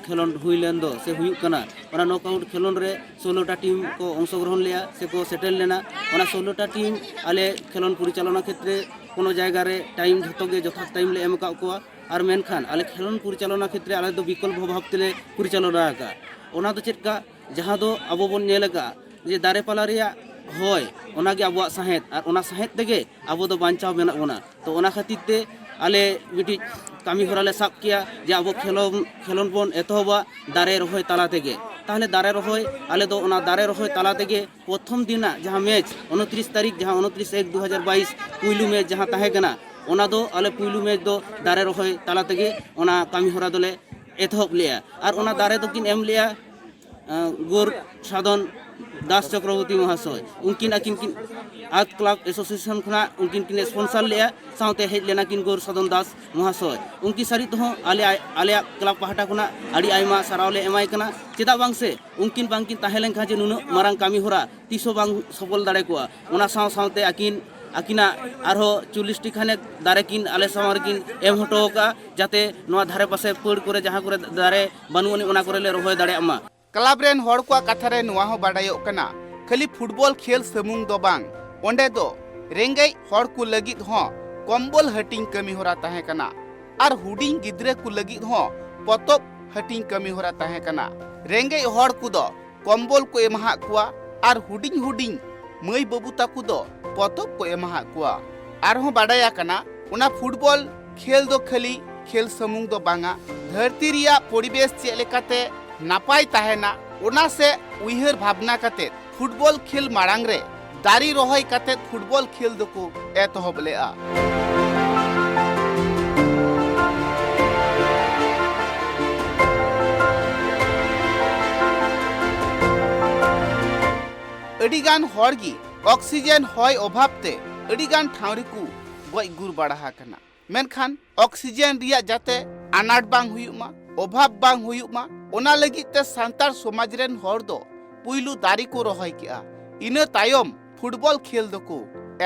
ᱠᱷᱮᱞᱳᱰ ᱦᱩᱭ ᱞᱮᱱ ᱫᱚ ᱥᱮ ᱦᱩᱭᱩᱜ ᱠᱟᱱᱟ, ᱚᱱᱟ ᱱᱚᱠ ᱟᱣᱩᱴ ᱠᱷᱮᱞᱳᱰ ᱨᱮ ᱥᱳᱞᱳᱴᱟ ᱴᱤᱢ ᱠᱚ ᱚᱝᱥᱚᱜᱨᱚᱦᱚᱱ ᱞᱮᱜᱼᱟ ᱥᱮ ᱠᱚ ᱥᱮᱴᱮᱨ ᱞᱮᱱᱟ᱾ ᱚᱱᱟ ᱥᱳᱞᱳᱴᱟ ᱴᱤᱢ ᱟᱞᱮ ᱠᱷᱮᱞᱳᱰ ᱯᱚᱨᱤᱪᱟᱞᱚᱱᱟ ᱠᱷᱮᱛᱨᱮ ᱠᱳᱱᱳ ᱡᱟᱭᱜᱟ ᱨᱮ ᱴᱟᱭᱤᱢ ᱡᱷᱚᱛᱚ ᱜᱮ ᱡᱚᱛᱷᱟᱛ ᱴᱟᱭᱤᱢ ᱞᱮ ᱮᱢ ᱟᱠᱟᱫ ᱠᱚᱣᱟ᱾ ᱟᱨ ᱢᱮᱱᱠᱷᱟᱱ ᱟᱞᱮ ᱠᱷᱮᱞᱳᱰ ᱯᱚᱨᱤᱪᱟᱞᱚᱱᱟ ᱠᱷᱮᱛᱨᱮ ᱟᱞᱮ ᱫᱚ ᱵᱤᱠᱚᱞᱯᱚ ᱵᱷᱟᱵᱽ ᱛᱮᱞᱮ ᱯᱚᱨᱤᱪᱟᱞᱚᱱᱟ ᱟᱠᱟᱫᱼᱟ᱾ ᱚᱱᱟ ᱫᱚ ᱪᱮᱫ ᱞᱮᱠᱟ? ᱡᱟᱦᱟᱸ ᱫᱚ ᱟᱵᱚ ᱵᱚᱱ ᱧᱮᱞ ᱟᱠᱟᱫᱼᱟ ᱡᱮ ᱫᱟᱨᱮ ᱯᱟᱞᱟ ᱨᱮᱭᱟᱜ ᱦᱚᱭ, ᱚᱱᱟᱜᱮ ᱟᱵᱚᱣᱟᱜ ᱥᱟᱦᱮᱫ, ᱟᱨ ᱚᱱᱟ ᱥᱟᱦᱮᱫ ᱛᱮᱜᱮ ᱟᱵᱚ ᱫᱚ ᱵᱟᱧᱪᱟᱣ ᱢᱮᱱᱟᱜ ᱵᱚᱱᱟ᱾ ᱛᱚ ᱚᱱᱟ ᱠᱷᱟᱹᱛᱤᱨ ᱛᱮ ᱟᱞᱮ ᱢᱤᱫᱴᱤᱡ ᱠᱟᱹᱢᱤ ᱦᱚᱨᱟ ᱞᱮ ᱥᱟᱵ ᱠᱮᱜᱼᱟ ᱡᱮ ᱟᱵᱚ ᱠᱷᱮᱞᱳᱱ, ᱠᱷᱮᱞᱳᱱ ᱵᱚᱱ ᱮᱛᱚᱦᱚᱵᱟ ᱫᱟᱨᱮ ᱨᱚᱦᱚᱭ ᱛᱟᱞᱟ ᱛᱮᱜᱮ᱾ ᱛᱟᱦᱚᱞᱮ ᱫᱟᱨᱮ ᱨᱚᱦᱚᱭ, ᱟᱞᱮ ᱫᱚ ᱚᱱᱟ ᱫᱟᱨᱮ ᱨᱚᱦᱚᱭ ᱛᱟᱞᱟ ᱛᱮᱜᱮ ᱯᱨᱚᱛᱷᱚᱢ ᱫᱤᱱᱟᱜ ᱡᱟᱦᱟᱸ ᱢᱮᱪ, ᱩᱱᱛᱨᱤᱥ ᱛᱟᱹᱨᱤᱠᱷ, ᱡᱟᱦᱟᱸ ᱩᱱᱛᱨᱤᱥ ᱮᱠ ᱫᱩ ᱦᱟᱡᱟᱨ ᱵᱟᱭᱤᱥ ᱯᱩᱭᱞᱩ ᱢᱮᱪ ᱡᱟᱦᱟᱸ ᱛᱟᱦᱮᱸ ᱠᱟᱱᱟ, ᱚᱱᱟ ᱫᱚ ᱟᱞᱮ ᱯᱩᱭᱞᱩ ᱢᱮᱪ ᱫᱚ ᱫᱟᱨᱮ ᱨᱚᱦᱚᱭ ᱛᱟᱞᱟ ᱛᱮᱜᱮ ᱚᱱᱟ ᱠᱟᱹᱢᱤ ᱦᱚᱨᱟ ᱫᱚᱞᱮ ᱮᱛᱚᱦᱚᱵ ᱞᱮᱜᱼᱟ᱾ ᱟᱨ ᱚᱱᱟ ᱫᱟᱨᱮ ᱫᱚᱠᱤᱱ ᱮᱢ ᱞᱮᱜᱼᱟ ᱟᱸ, ᱜᱳᱨ ᱥᱟᱫᱷᱚᱱ ᱫᱟᱥ ᱪᱚᱠᱨᱚᱵᱚᱨᱛᱤ ᱢᱚᱦᱟᱥᱚᱭ, ᱩᱱᱠᱤᱱ ᱟᱹᱠᱤᱱ ᱠᱤᱱ ᱟᱨᱴ ᱠᱞᱟᱵᱽ ᱮᱥᱳᱥᱤᱭᱮᱥᱚᱱ ᱠᱷᱚᱱᱟᱜ ᱩᱱᱠᱤᱱ ᱠᱤᱱ ᱥᱯᱚᱱᱥᱟᱨ ᱞᱮᱜᱼᱟ, ᱥᱟᱶᱛᱮ ᱦᱮᱡ ᱞᱮᱱᱟ ᱠᱤᱱ ᱜᱳᱨ ᱥᱟᱫᱷᱚᱱ ᱫᱟᱥ ᱢᱚᱦᱟᱥᱚᱭ᱾ ᱩᱱᱠᱤᱱ ᱥᱟᱹᱨᱤ ᱛᱮᱦᱚᱸ ᱟᱞᱮ, ᱟᱞᱮᱭᱟᱜ ᱠᱞᱟᱵᱽ ᱯᱟᱦᱴᱟ ᱠᱷᱚᱱᱟᱜ ᱟᱹᱰᱤ ᱟᱭᱢᱟ ᱥᱟᱨᱦᱟᱣ ᱞᱮ ᱮᱢᱟᱭ ᱠᱟᱱᱟ᱾ ᱪᱮᱫᱟᱜ ᱵᱟᱝ ᱥᱮ ᱩᱱᱠᱤᱱ ᱵᱟᱝᱠᱤᱱ ᱛᱟᱦᱮᱸ ᱞᱮᱱᱠᱷᱟᱱ ᱡᱮ ᱱᱩᱱᱟᱹᱜ ᱢᱟᱨᱟᱝ ᱠᱟᱹᱢᱤ ᱦᱚᱨᱟ ᱛᱤᱥ ᱦᱚᱸ ᱵᱟᱝ ᱥᱚᱯᱷᱚᱞ ᱫᱟᱲᱮ ᱠᱚᱜᱼᱟ᱾ ᱚᱱᱟ ᱥᱟᱶ ᱥᱟᱶᱛᱮ ᱟᱹᱠᱤᱱ, ᱟᱹᱠᱤᱱᱟᱜ ᱟᱨᱦᱚᱸ ᱪᱚᱞᱞᱤᱥ ᱴᱤ ᱠᱷᱟᱱᱮᱠ ᱫᱟᱨᱮ ᱠᱤᱱ ᱟᱞᱮ ᱥᱟᱢᱟᱝ ᱨᱮᱠᱤᱱ ᱮᱢ ᱦᱚᱴᱚ ᱟᱠᱟᱫᱼᱟ, ᱡᱟᱛᱮ ᱱᱚᱣᱟ ᱫᱷᱟᱨᱮ ᱯᱟᱥᱮ ᱯᱟᱹᱲ ᱠᱚᱨᱮ ᱡᱟᱦᱟᱸ ᱠᱚᱨᱮ ᱫᱟᱨᱮ ᱵᱟᱹᱱᱩᱜ ᱟᱹᱱᱤᱡ, ᱚᱱᱟ ᱠᱚᱨᱮ ᱞᱮ ᱨᱚᱦᱚᱭ ᱫᱟᱲᱮᱭᱟᱜ ᱢᱟ᱾ ᱠᱞᱟᱵᱽ ᱨᱮᱱ ᱦᱚᱲ ᱠᱚᱣᱟᱜ ᱠᱟᱛᱷᱟ ᱨᱮ ᱱᱚᱣᱟ ᱦᱚᱸ ᱵᱟᱰᱟᱭᱚᱜ ᱠᱟᱱᱟ, ᱠᱷᱟᱹᱞᱤ ᱯᱷᱩᱴᱵᱚᱞ ᱠᱷᱮᱞ ᱥᱩᱢᱩᱝ ᱫᱚ ᱵᱟᱝ, ᱚᱸᱰᱮ ᱫᱚ ᱨᱮᱸᱜᱮᱡ ᱦᱚᱲ ᱠᱚ ᱞᱟᱹᱜᱤᱫ ᱦᱚᱸ ᱠᱚᱢᱵᱚᱞ ᱦᱟᱹᱴᱤᱧ ᱠᱟᱹᱢᱤ ᱦᱚᱨᱟ ᱛᱟᱦᱮᱸ ᱠᱟᱱᱟ ᱟᱨ ᱦᱩᱰᱤᱧ ᱜᱤᱫᱽᱨᱟᱹ ᱠᱚ ᱞᱟᱹᱜᱤᱫ ᱦᱚᱸ ᱯᱚᱛᱚᱵ ᱦᱟᱹᱴᱤᱧ ᱠᱟᱹᱢᱤ ᱦᱚᱨᱟ ᱛᱟᱦᱮᱸ ᱠᱟᱱᱟ᱾ ᱨᱮᱸᱜᱮᱡ ᱦᱚᱲ ᱠᱚᱫᱚ ᱠᱚᱢᱵᱚᱞ ᱠᱚ ᱮᱢᱟᱦᱟᱫ ᱠᱚᱣᱟ ᱟᱨ ᱦᱩᱰᱤᱧ ᱦᱩᱰᱤᱧ ᱢᱟᱹᱭ ᱵᱟᱹᱵᱩ ᱛᱟᱠᱚ ᱫᱚ ᱯᱚᱛᱚᱵ ᱠᱚ ᱮᱢᱟᱦᱟᱫ ᱠᱚᱣᱟ᱾ ᱟᱨᱦᱚᱸ ᱵᱟᱰᱟᱭ ᱟᱠᱟᱱᱟ, ᱚᱱᱟ ᱯᱷᱩᱴᱵᱚᱞ ᱠᱷᱮᱞ ᱫᱚ ᱠᱷᱟᱹᱞᱤ ᱠᱷᱮᱞ ᱥᱩᱢᱩᱝ ᱫᱚ ᱵᱟᱝᱟ, ᱫᱷᱟᱹᱨᱛᱤ ᱨᱮᱭᱟᱜ ᱯᱚᱨᱤᱵᱮᱥ ᱪᱮᱫ ᱞᱮᱠᱟᱛᱮ ᱱᱟᱯᱟᱭ ᱛᱟᱦᱮᱱᱟ, ᱚᱱᱟ ᱥᱮ ᱩᱭᱦᱟᱹᱨ ᱵᱷᱟᱵᱽᱱᱟ ᱠᱟᱛᱮ ᱯᱷᱩᱴᱵᱚᱞ ᱠᱷᱮᱞ ᱢᱟᱲᱟᱝ ᱨᱮ ᱫᱟᱨᱮ ᱨᱚᱦᱚᱭ ᱠᱟᱛᱮ ᱯᱷᱩᱴᱵᱚᱞ ᱠᱷᱮᱞ ᱫᱚᱠᱚ ᱮᱛᱚᱦᱚᱵ ᱞᱮᱫᱼᱟ᱾ ᱟᱹᱰᱤᱜᱟᱱ ᱦᱚᱲ ᱜᱮ ᱚᱠᱥᱤᱡᱮᱱ ᱦᱚᱭ ᱚᱵᱷᱟᱵ ᱛᱮ ᱟᱹᱰᱤᱜᱟᱱ ᱴᱷᱟᱶ ᱨᱮᱠᱚ ᱜᱚᱡ ᱜᱩᱨ ᱵᱟᱲᱟ ᱟᱠᱟᱱᱟ᱾ ᱢᱮᱱᱠᱷᱟᱱ ᱚᱠᱥᱤᱡᱮᱱ ᱨᱮᱭᱟᱜ ᱡᱟᱛᱮ ᱟᱱᱟᱴ ᱵᱟᱝ ᱦᱩᱭᱩᱜ ᱢᱟ, ᱚᱵᱷᱟᱵ ᱵᱟᱝ ᱦᱩᱭᱩᱜ ᱢᱟ, ᱚᱱᱟ ᱞᱟᱹᱜᱤᱫ ᱛᱮ ᱥᱟᱱᱛᱟᱲ ᱥᱚᱢᱟᱡᱽ ᱨᱮᱱ ᱦᱚᱲ ᱫᱚ ᱯᱩᱭᱞᱩ ᱫᱟᱨᱮ ᱠᱚ ᱨᱚᱦᱚᱭ ᱠᱮᱜᱼᱟ᱾ ᱤᱱᱟᱹ ᱛᱟᱭᱚᱢ ᱯᱷᱩᱴᱵᱚᱞ ᱠᱷᱮᱞ ᱫᱚᱠᱚ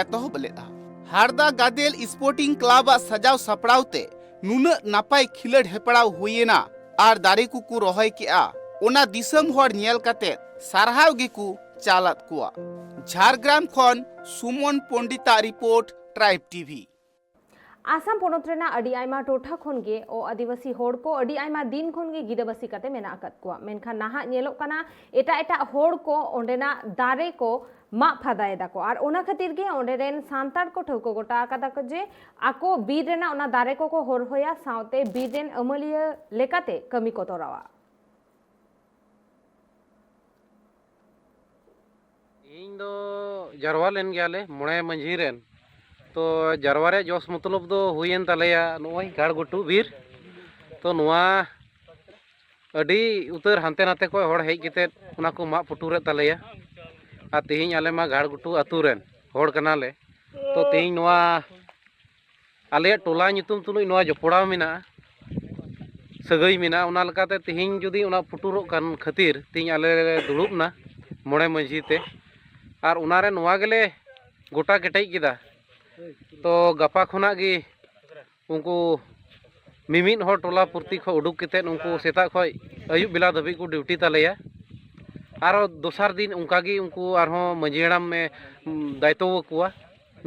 ᱮᱛᱚᱦᱚᱵ ᱞᱮᱫᱼᱟ᱾ ᱦᱟᱨᱫᱟ ᱜᱟᱫᱮᱞ ᱥᱯᱳᱨᱴᱤᱝ ᱠᱞᱟᱵᱽ ᱟᱜ ᱥᱟᱡᱟᱣ ᱥᱟᱯᱲᱟᱣ ᱛᱮ ᱱᱩᱱᱟᱹᱜ ᱱᱟᱯᱟᱭ ᱠᱷᱮᱞᱳᱰ ᱦᱮᱯᱲᱟᱣ ᱦᱩᱭᱮᱱᱟ, ᱟᱨ ᱫᱟᱨᱮ ᱠᱚᱠᱚ ᱨᱚᱦᱚᱭ ᱠᱮᱜᱼᱟ, ᱚᱱᱟ ᱫᱤᱥᱚᱢ ᱦᱚᱲ ᱧᱮᱞ ᱠᱟᱛᱮ ᱥᱟᱨᱦᱟᱣ ᱜᱮᱠᱚ ᱪᱟᱞᱟᱫ ᱠᱚᱣᱟ᱾ ᱡᱷᱟᱲᱜᱨᱟᱢ ᱠᱷᱚᱱ ᱥᱩᱢᱚᱱ ᱯᱚᱱᱰᱤᱛᱟᱜ ᱨᱤᱯᱳᱨᱴ, ᱴᱨᱟᱭᱤᱵᱽ ᱴᱤᱵᱷᱤ᱾ ᱟᱥᱟᱢ ᱯᱚᱱᱚᱛ ᱨᱮᱱᱟᱜ ᱟᱹᱰᱤ ᱟᱭᱢᱟ ᱴᱚᱴᱷᱟ ᱠᱷᱚᱱ ᱜᱮ ᱚ ᱟᱹᱫᱤᱵᱟᱹᱥᱤ ᱦᱚᱲ ᱠᱚ ᱟᱹᱰᱤ ᱟᱭᱢᱟ ᱫᱤᱱ ᱠᱷᱚᱱ ᱜᱮ ᱜᱤᱨᱟᱹᱵᱟᱹᱥᱤ ᱠᱟᱛᱮ ᱢᱮᱱᱟᱜ ᱟᱠᱟᱫ ᱠᱚᱣᱟ᱾ ᱢᱮᱱᱠᱷᱟᱱ ᱱᱟᱦᱟᱜ ᱧᱮᱞᱚᱜ ᱠᱟᱱᱟ, ᱮᱴᱟᱜ ᱮᱴᱟᱜ ᱦᱚᱲ ᱠᱚ ᱚᱸᱰᱮᱱᱟᱜ ᱫᱟᱨᱮ ᱠᱚ ᱢᱟᱜ ᱯᱷᱟᱫᱟᱭᱮᱫᱟ ᱠᱚ᱾ ᱟᱨ ᱚᱱᱟ ᱠᱷᱟᱹᱛᱤᱨ ᱜᱮ ᱚᱸᱰᱮ ᱨᱮᱱ ᱥᱟᱱᱛᱟᱲ ᱠᱚ ᱴᱷᱟᱹᱣᱠᱟᱹ ᱜᱚᱴᱟ ᱟᱠᱟᱫᱟ ᱠᱚ ᱡᱮ ᱟᱠᱚ ᱵᱤᱨ ᱨᱮᱱᱟᱜ ᱚᱱᱟ ᱫᱟᱨᱮ ᱠᱚᱠᱚ ᱦᱚᱨᱦᱚᱭᱟ, ᱥᱟᱶᱛᱮ ᱵᱤᱨ ᱨᱮᱱ ᱟᱹᱢᱟᱹᱞᱤᱭᱟᱹ ᱞᱮᱠᱟᱛᱮ ᱠᱟᱹᱢᱤ ᱠᱚ ᱛᱚᱨᱟᱣᱟ᱾ ᱤᱧ ᱫᱚ ᱡᱟᱨᱣᱟ ᱞᱮᱱ ᱜᱮᱭᱟᱞᱮ ᱢᱚᱬᱮ ᱢᱟᱹᱡᱷᱤ ᱨᱮᱱ᱾ ᱛᱚ, ᱡᱟᱨᱣᱟ ᱨᱮᱭᱟᱜ ᱡᱚᱥ ᱢᱚᱛᱞᱚᱵ ᱫᱚ ᱦᱩᱭᱮᱱ ᱛᱟᱞᱮᱭᱟ ᱱᱚᱜᱼᱚᱭ ᱜᱟᱲ ᱜᱷᱩᱴᱩ ᱵᱤᱨ᱾ ᱛᱚ, ᱱᱚᱣᱟ ᱟᱹᱰᱤ ᱩᱛᱟᱹᱨ ᱦᱟᱱᱛᱮ ᱱᱟᱛᱮ ᱠᱷᱚᱱ ᱦᱚᱲ ᱦᱮᱡ ᱠᱟᱛᱮᱫ ᱚᱱᱟ ᱠᱚ ᱢᱟᱜ ᱯᱩᱴᱩᱨᱮᱫ ᱛᱟᱞᱮᱭᱟ᱾ ᱟᱨ ᱛᱮᱦᱮᱧ ᱟᱞᱮ ᱢᱟ ᱜᱟᱲ ᱜᱷᱩᱴᱩ ᱟᱹᱛᱩ ᱨᱮᱱ ᱦᱚᱲ ᱠᱟᱱᱟᱞᱮ᱾ ᱛᱚ, ᱛᱮᱦᱮᱧ ᱱᱚᱣᱟ ᱟᱞᱮᱭᱟᱜ ᱴᱚᱞᱟ ᱧᱩᱛᱩᱢ ᱛᱩᱞᱩᱡ ᱱᱚᱣᱟ ᱡᱚᱯᱲᱟᱣ ᱢᱮᱱᱟᱜᱼᱟ, ᱥᱟᱹᱜᱟᱹᱭ ᱢᱮᱱᱟᱜᱼᱟ᱾ ᱚᱱᱟ ᱞᱮᱠᱟᱛᱮ ᱛᱮᱦᱮᱧ ᱡᱩᱫᱤ ᱚᱱᱟ ᱯᱩᱴᱩᱨᱚᱜ ᱠᱟᱱ ᱠᱷᱟᱹᱛᱤᱨ ᱛᱮᱦᱮᱧ ᱟᱞᱮ ᱞᱮ ᱫᱩᱲᱩᱵ ᱮᱱᱟ ᱢᱚᱬᱮ ᱢᱟᱹᱡᱷᱤ ᱛᱮ, ᱟᱨ ᱚᱱᱟᱨᱮ ᱱᱚᱣᱟ ᱜᱮᱞᱮ ᱜᱚᱴᱟ ᱠᱮᱴᱮᱡ ᱠᱮᱫᱟ᱾ ᱛᱚ, ᱜᱟᱯᱟ ᱠᱷᱚᱱᱟᱜ ᱜᱮ ᱩᱱᱠᱩ ᱢᱤᱢᱤᱫ ᱦᱚᱲ ᱴᱚᱞᱟ ᱯᱩᱨᱛᱤ ᱠᱷᱚᱱ ᱩᱰᱩᱠ ᱠᱟᱛᱮᱫ ᱩᱱᱠᱩ ᱥᱮᱛᱟᱜ ᱠᱷᱚᱱ ᱟᱹᱭᱩᱵ ᱵᱮᱞᱟ ᱫᱷᱟᱹᱵᱤᱡ ᱠᱚ ᱰᱤᱭᱩᱴᱤ ᱛᱟᱞᱮᱭᱟ᱾ ᱟᱨᱚ ᱫᱚᱥᱟᱨ ᱫᱤᱱ ᱚᱱᱠᱟ ᱜᱮ ᱩᱱᱠᱩ ᱟᱨᱦᱚᱸ ᱢᱟᱹᱡᱷᱤ ᱦᱟᱲᱟᱢ ᱮ ᱫᱟᱭᱤᱛᱛᱚ ᱟᱠᱚᱣᱟ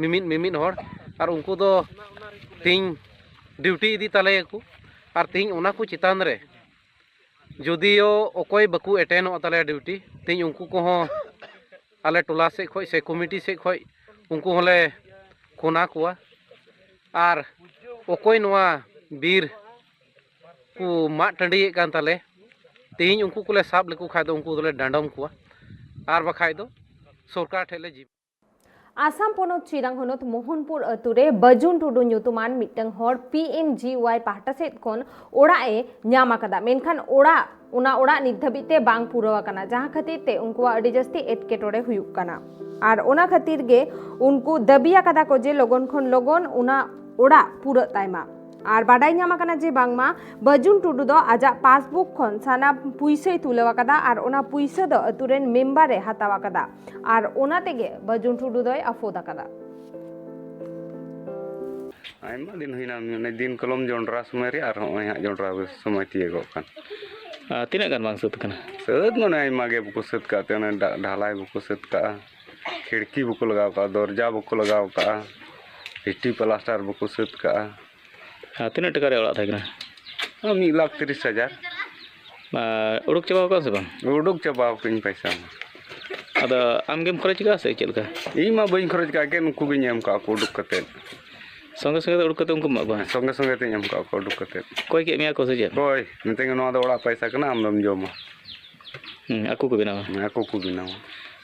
ᱢᱤᱢᱤᱫ ᱢᱤᱢᱤᱫ ᱦᱚᱲ, ᱟᱨ ᱩᱱᱠᱩ ᱫᱚ ᱛᱮᱦᱮᱧ ᱰᱤᱭᱩᱴᱤ ᱤᱫᱤ ᱛᱟᱞᱮᱭᱟᱠᱚ᱾ ᱟᱨ ᱛᱮᱦᱮᱧ ᱚᱱᱟ ᱠᱚ ᱪᱮᱛᱟᱱ ᱨᱮ ᱡᱩᱫᱤᱭᱳ ᱚᱠᱚᱭ ᱵᱟᱠᱚ ᱮᱴᱮᱱᱚᱜ ᱛᱟᱞᱮᱭᱟ ᱰᱤᱭᱩᱴᱤ, ᱛᱮᱦᱮᱧ ᱩᱱᱠᱩ ᱠᱚᱦᱚᱸ ᱟᱞᱮ ᱴᱚᱞᱟ ᱥᱮᱫ ᱠᱷᱚᱱ ᱥᱮ ᱠᱚᱢᱤᱴᱤ ᱥᱮᱫ ᱠᱷᱚᱱ ᱩᱱᱠᱩ ᱦᱚᱸᱞᱮ ᱯᱷᱳᱱ ᱟᱠᱚᱣᱟ᱾ ᱟᱨ ᱚᱠᱚᱭ ᱱᱚᱣᱟ ᱵᱤᱨ ᱠᱚ ᱢᱟᱜ ᱴᱟᱺᱰᱤᱭᱮᱫ ᱠᱟᱱ ᱛᱟᱞᱮ, ᱛᱮᱦᱮᱧ ᱩᱱᱠᱩ ᱠᱚᱞᱮ ᱥᱟᱵ ᱞᱮᱠᱚ ᱠᱷᱟᱡ ᱫᱚ ᱩᱱᱠᱩ ᱫᱚᱞᱮ ᱰᱟᱸᱰᱚᱢ ᱠᱚᱣᱟ, ᱟᱨ ᱵᱟᱠᱷᱟᱡ ᱫᱚ ᱥᱚᱨᱠᱟᱨ ᱴᱷᱮᱡ ᱞᱮ ᱡᱤ- ᱟᱥᱟᱢ ᱯᱚᱱᱚᱛ ᱪᱤᱨᱟᱝ ᱦᱚᱱᱚᱛ ᱢᱳᱦᱚᱱᱯᱩᱨ ᱟᱹᱛᱩ ᱨᱮ ᱵᱟᱹᱡᱩᱱ ᱴᱩᱰᱩ ᱧᱩᱛᱩᱢᱟᱱ ᱢᱤᱫᱴᱟᱝ ᱦᱚᱲ ᱯᱤ ᱮᱢ ᱡᱤ ᱣᱟᱭ ᱯᱟᱦᱴᱟ ᱥᱮᱫ ᱠᱷᱚᱱ ᱚᱲᱟᱜ ᱮ ᱧᱟᱢ ᱟᱠᱟᱫᱟ, ᱢᱮᱱᱠᱷᱟᱱ ᱚᱲᱟᱜ, ᱚᱱᱟ ᱚᱲᱟᱜ ᱱᱤᱛ ᱫᱷᱟᱹᱵᱤᱡ ᱛᱮ ᱵᱟᱝ ᱯᱩᱨᱟᱹᱣ ᱟᱠᱟᱱᱟ, ᱡᱟᱦᱟᱸ ᱠᱷᱟᱹᱛᱤᱨ ᱛᱮ ᱩᱱᱠᱩᱣᱟᱜ ᱟᱹᱰᱤ ᱡᱟᱹᱥᱛᱤ ᱮᱴᱠᱮᱴᱚᱬᱮ ᱦᱩᱭᱩᱜ ᱠᱟᱱᱟ᱾ ᱟᱨ ᱚᱱᱟ ᱠᱷᱟᱹᱛᱤᱨ ᱜᱮ ᱩᱱᱠᱩ ᱫᱟᱹᱵᱤ ᱟᱠᱟᱫᱟ ᱠᱚ ᱡᱮ ᱞᱚᱜᱚᱱ ᱠᱷᱚᱱ ᱞᱚᱜᱚᱱ ᱚᱱᱟ ᱚᱲᱟᱜ ᱯᱩᱨᱟᱹᱜ ᱛᱟᱭ ᱢᱟ᱾ ᱟᱨ ᱵᱟᱰᱟᱭ ᱧᱟᱢ ᱟᱠᱟᱱᱟ ᱡᱮ ᱵᱟᱝᱢᱟ ᱵᱟᱹᱡᱩᱱ ᱴᱩᱰᱩ ᱫᱚ ᱟᱡᱟᱜ ᱯᱟᱥᱵᱩᱠ ᱠᱷᱚᱱ ᱥᱟᱱᱟᱢ ᱯᱩᱭᱥᱟᱹᱭ ᱛᱩᱞᱟᱹᱣ ᱟᱠᱟᱫᱟ ᱟᱨ ᱚᱱᱟ ᱯᱩᱭᱥᱟᱹ ᱫᱚ ᱟᱹᱛᱩ ᱨᱮᱱ ᱢᱮᱢᱵᱟᱨ ᱮ ᱦᱟᱛᱟᱣ ᱟᱠᱟᱫᱟ᱾ ᱟᱨ ᱚᱱᱟ ᱛᱮᱜᱮ ᱵᱟᱹᱡᱩᱱ ᱴᱩᱰᱩ ᱫᱚᱭ ᱟᱯᱚᱫ ᱟᱠᱟᱫᱟ᱾ ᱟᱭᱢᱟ ᱫᱤᱱ ᱦᱩᱭᱱᱟ, ᱢᱟᱱᱮ ᱫᱤᱱ ᱠᱟᱞᱚᱢ ᱡᱚᱸᱰᱨᱟ ᱥᱚᱢᱚᱭ ᱨᱮ ᱟᱨ ᱦᱚᱸᱜᱼᱚᱭ ᱦᱟᱸᱜ ᱡᱚᱸᱰᱨᱟ ᱥᱚᱢᱚᱭ ᱛᱤᱭᱳᱜᱚᱜ ᱠᱟᱱ᱾ ᱟᱨ ᱛᱤᱱᱟᱹᱜ ᱜᱟᱱ ᱵᱟᱝ ᱥᱟᱹᱛ ᱠᱟᱱᱟ? ᱥᱟᱹᱛ ᱢᱟᱱᱮ ᱟᱭᱢᱟ ᱜᱮ ᱵᱟᱠᱚ ᱥᱟᱹᱛ ᱠᱟᱜ ᱛᱮ, ᱚᱱᱮ ᱫᱟᱜ ᱰᱷᱟᱞᱟᱭ ᱵᱟᱠᱚ ᱥᱟᱹᱛ ᱠᱟᱜᱼᱟ, ᱠᱷᱤᱲᱠᱤ ᱵᱟᱠᱚ ᱞᱟᱜᱟᱣ ᱠᱟᱜᱼᱟ, ᱫᱚᱨᱡᱟ ᱵᱟᱠᱚ ᱞᱟᱜᱟᱣ ᱠᱟᱜᱼᱟ, ᱵᱷᱤᱴᱤ ᱯᱞᱟᱥᱴᱟᱨ ᱵᱟᱠᱚ ᱥᱟᱹᱛ ᱠᱟᱜᱼᱟ᱾ ᱟᱨ ᱛᱤᱱᱟᱹᱜ ᱴᱟᱠᱟ ᱨᱮᱭᱟᱜ ᱚᱲᱟᱜ ᱛᱟᱦᱮᱸ ᱠᱟᱱᱟ? ᱢᱤᱫ ᱞᱟᱠᱷ ᱛᱤᱨᱤᱥ ᱦᱟᱡᱟᱨ᱾ ᱟᱨ ᱩᱰᱩᱠ ᱪᱟᱵᱟ ᱟᱠᱟᱱ ᱥᱮ ᱵᱟᱝ? ᱩᱰᱩᱠ ᱪᱟᱵᱟ ᱟᱠᱟᱫᱟᱹᱧ ᱯᱚᱭᱥᱟ ᱢᱟ᱾ ᱟᱫᱚ ᱟᱢ ᱜᱮᱢ ᱠᱷᱚᱨᱚᱪ ᱟᱠᱟᱫᱼᱟ ᱥᱮ ᱪᱮᱫ ᱞᱮᱠᱟ? ᱤᱧ ᱢᱟ ᱵᱟᱹᱧ ᱠᱷᱚᱨᱚᱪ ᱟᱠᱟᱫ, ᱮᱠᱮᱱ ᱩᱱᱠᱩ ᱜᱤᱧ ᱮᱢ ᱟᱠᱟᱫ ᱠᱚ ᱩᱰᱩᱠ ᱠᱟᱛᱮᱫ᱾ ᱥᱚᱸᱜᱮ ᱥᱚᱸᱜᱮ ᱛᱮ ᱩᱰᱩᱠ ᱠᱟᱛᱮ ᱩᱱᱠᱩᱢ ᱮᱢᱟᱜ ᱠᱚᱣᱟ? ᱥᱚᱸᱜᱮ ᱥᱚᱸᱜᱮ ᱛᱤᱧ ᱮᱢ ᱟᱠᱟᱫ ᱠᱚᱣᱟ ᱩᱰᱩᱠ ᱠᱟᱛᱮᱫ᱾ ᱠᱚᱭ ᱠᱮᱫ ᱢᱮᱭᱟ ᱠᱚ ᱥᱮ ᱪᱮᱫ? ᱠᱚᱭ, ᱢᱮᱛᱟᱹᱧ ᱠᱟᱱᱟ, "ᱱᱚᱣᱟ ᱫᱚ ᱚᱲᱟᱜ ᱯᱚᱭᱥᱟ ᱠᱟᱱᱟ, ᱟᱢ ᱫᱚᱢ ᱡᱚᱢᱟ᱾" ᱦᱩᱸ, ᱟᱠᱚ ᱠᱚ ᱵᱮᱱᱟᱣᱟ᱾ ᱦᱮᱸ, ᱟᱠᱚ ᱠᱚ ᱵᱮᱱᱟᱣᱟ᱾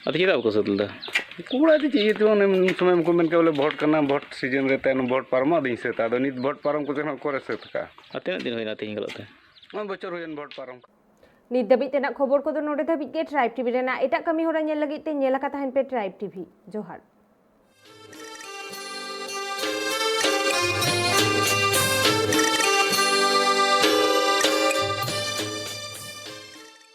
ᱟᱫᱚ ᱪᱮᱫᱟᱜ ᱵᱟᱠᱚ ᱥᱟᱹᱛ ᱞᱮᱫᱟ? ᱩᱱᱠᱩ ᱚᱲᱟᱜ ᱫᱚ ᱪᱮᱫ ᱤᱭᱟᱹ ᱛᱮ, ᱚᱱᱮ ᱩᱱ ᱥᱚᱢᱚᱭ ᱩᱱᱠᱩ ᱢᱮᱱ ᱠᱮᱫ ᱵᱚᱞᱮ, "ᱵᱷᱳᱴ ᱠᱟᱱᱟ, ᱵᱷᱳᱴ ᱥᱤᱡᱤᱱ ᱨᱮ ᱛᱟᱭᱱᱚᱢ ᱵᱷᱳᱴ ᱯᱟᱨᱚᱢᱚᱜ, ᱟᱫᱚᱧ ᱥᱟᱹᱛᱟ᱾" ᱟᱫᱚ ᱱᱤᱛ ᱵᱷᱳᱴ ᱯᱟᱨᱚᱢ ᱠᱟᱛᱮ ᱦᱚᱸ ᱚᱠᱚᱨᱮ ᱥᱟᱹᱛ ᱠᱟᱜᱼᱟ? ᱟᱨ ᱛᱤᱱᱟᱹᱜ ᱫᱤᱱ ᱦᱩᱭᱱᱟ ᱛᱮᱦᱮᱧ ᱜᱟᱞᱚᱜ ᱛᱮ? ᱱᱚᱜᱼᱚᱭ ᱵᱚᱪᱷᱚᱨ ᱦᱩᱭᱮᱱ ᱵᱷᱳᱴ ᱯᱟᱨᱚᱢ᱾ ᱱᱤᱛ ᱫᱷᱟᱹᱵᱤᱡ ᱛᱮᱱᱟᱜ ᱠᱷᱚᱵᱚᱨ ᱠᱚᱫᱚ ᱱᱚᱰᱮ ᱫᱷᱟᱹᱵᱤᱡ ᱜᱮ᱾ ᱴᱨᱟᱭᱤᱵᱽ ᱴᱤᱵᱷᱤ ᱨᱮᱱᱟᱜ ᱮᱴᱟᱜ ᱠᱟᱹᱢᱤ ᱦᱚᱨᱟ ᱧᱮᱞ ᱞᱟᱹᱜᱤᱫ ᱛᱮ ᱧᱮᱞ ᱟᱠᱟ ᱛᱟᱦᱮᱱ ᱯᱮ ᱴᱨᱟᱭᱤᱵᱽ ᱴᱤᱵᱷᱤ᱾ ᱡᱚᱦᱟᱨ᱾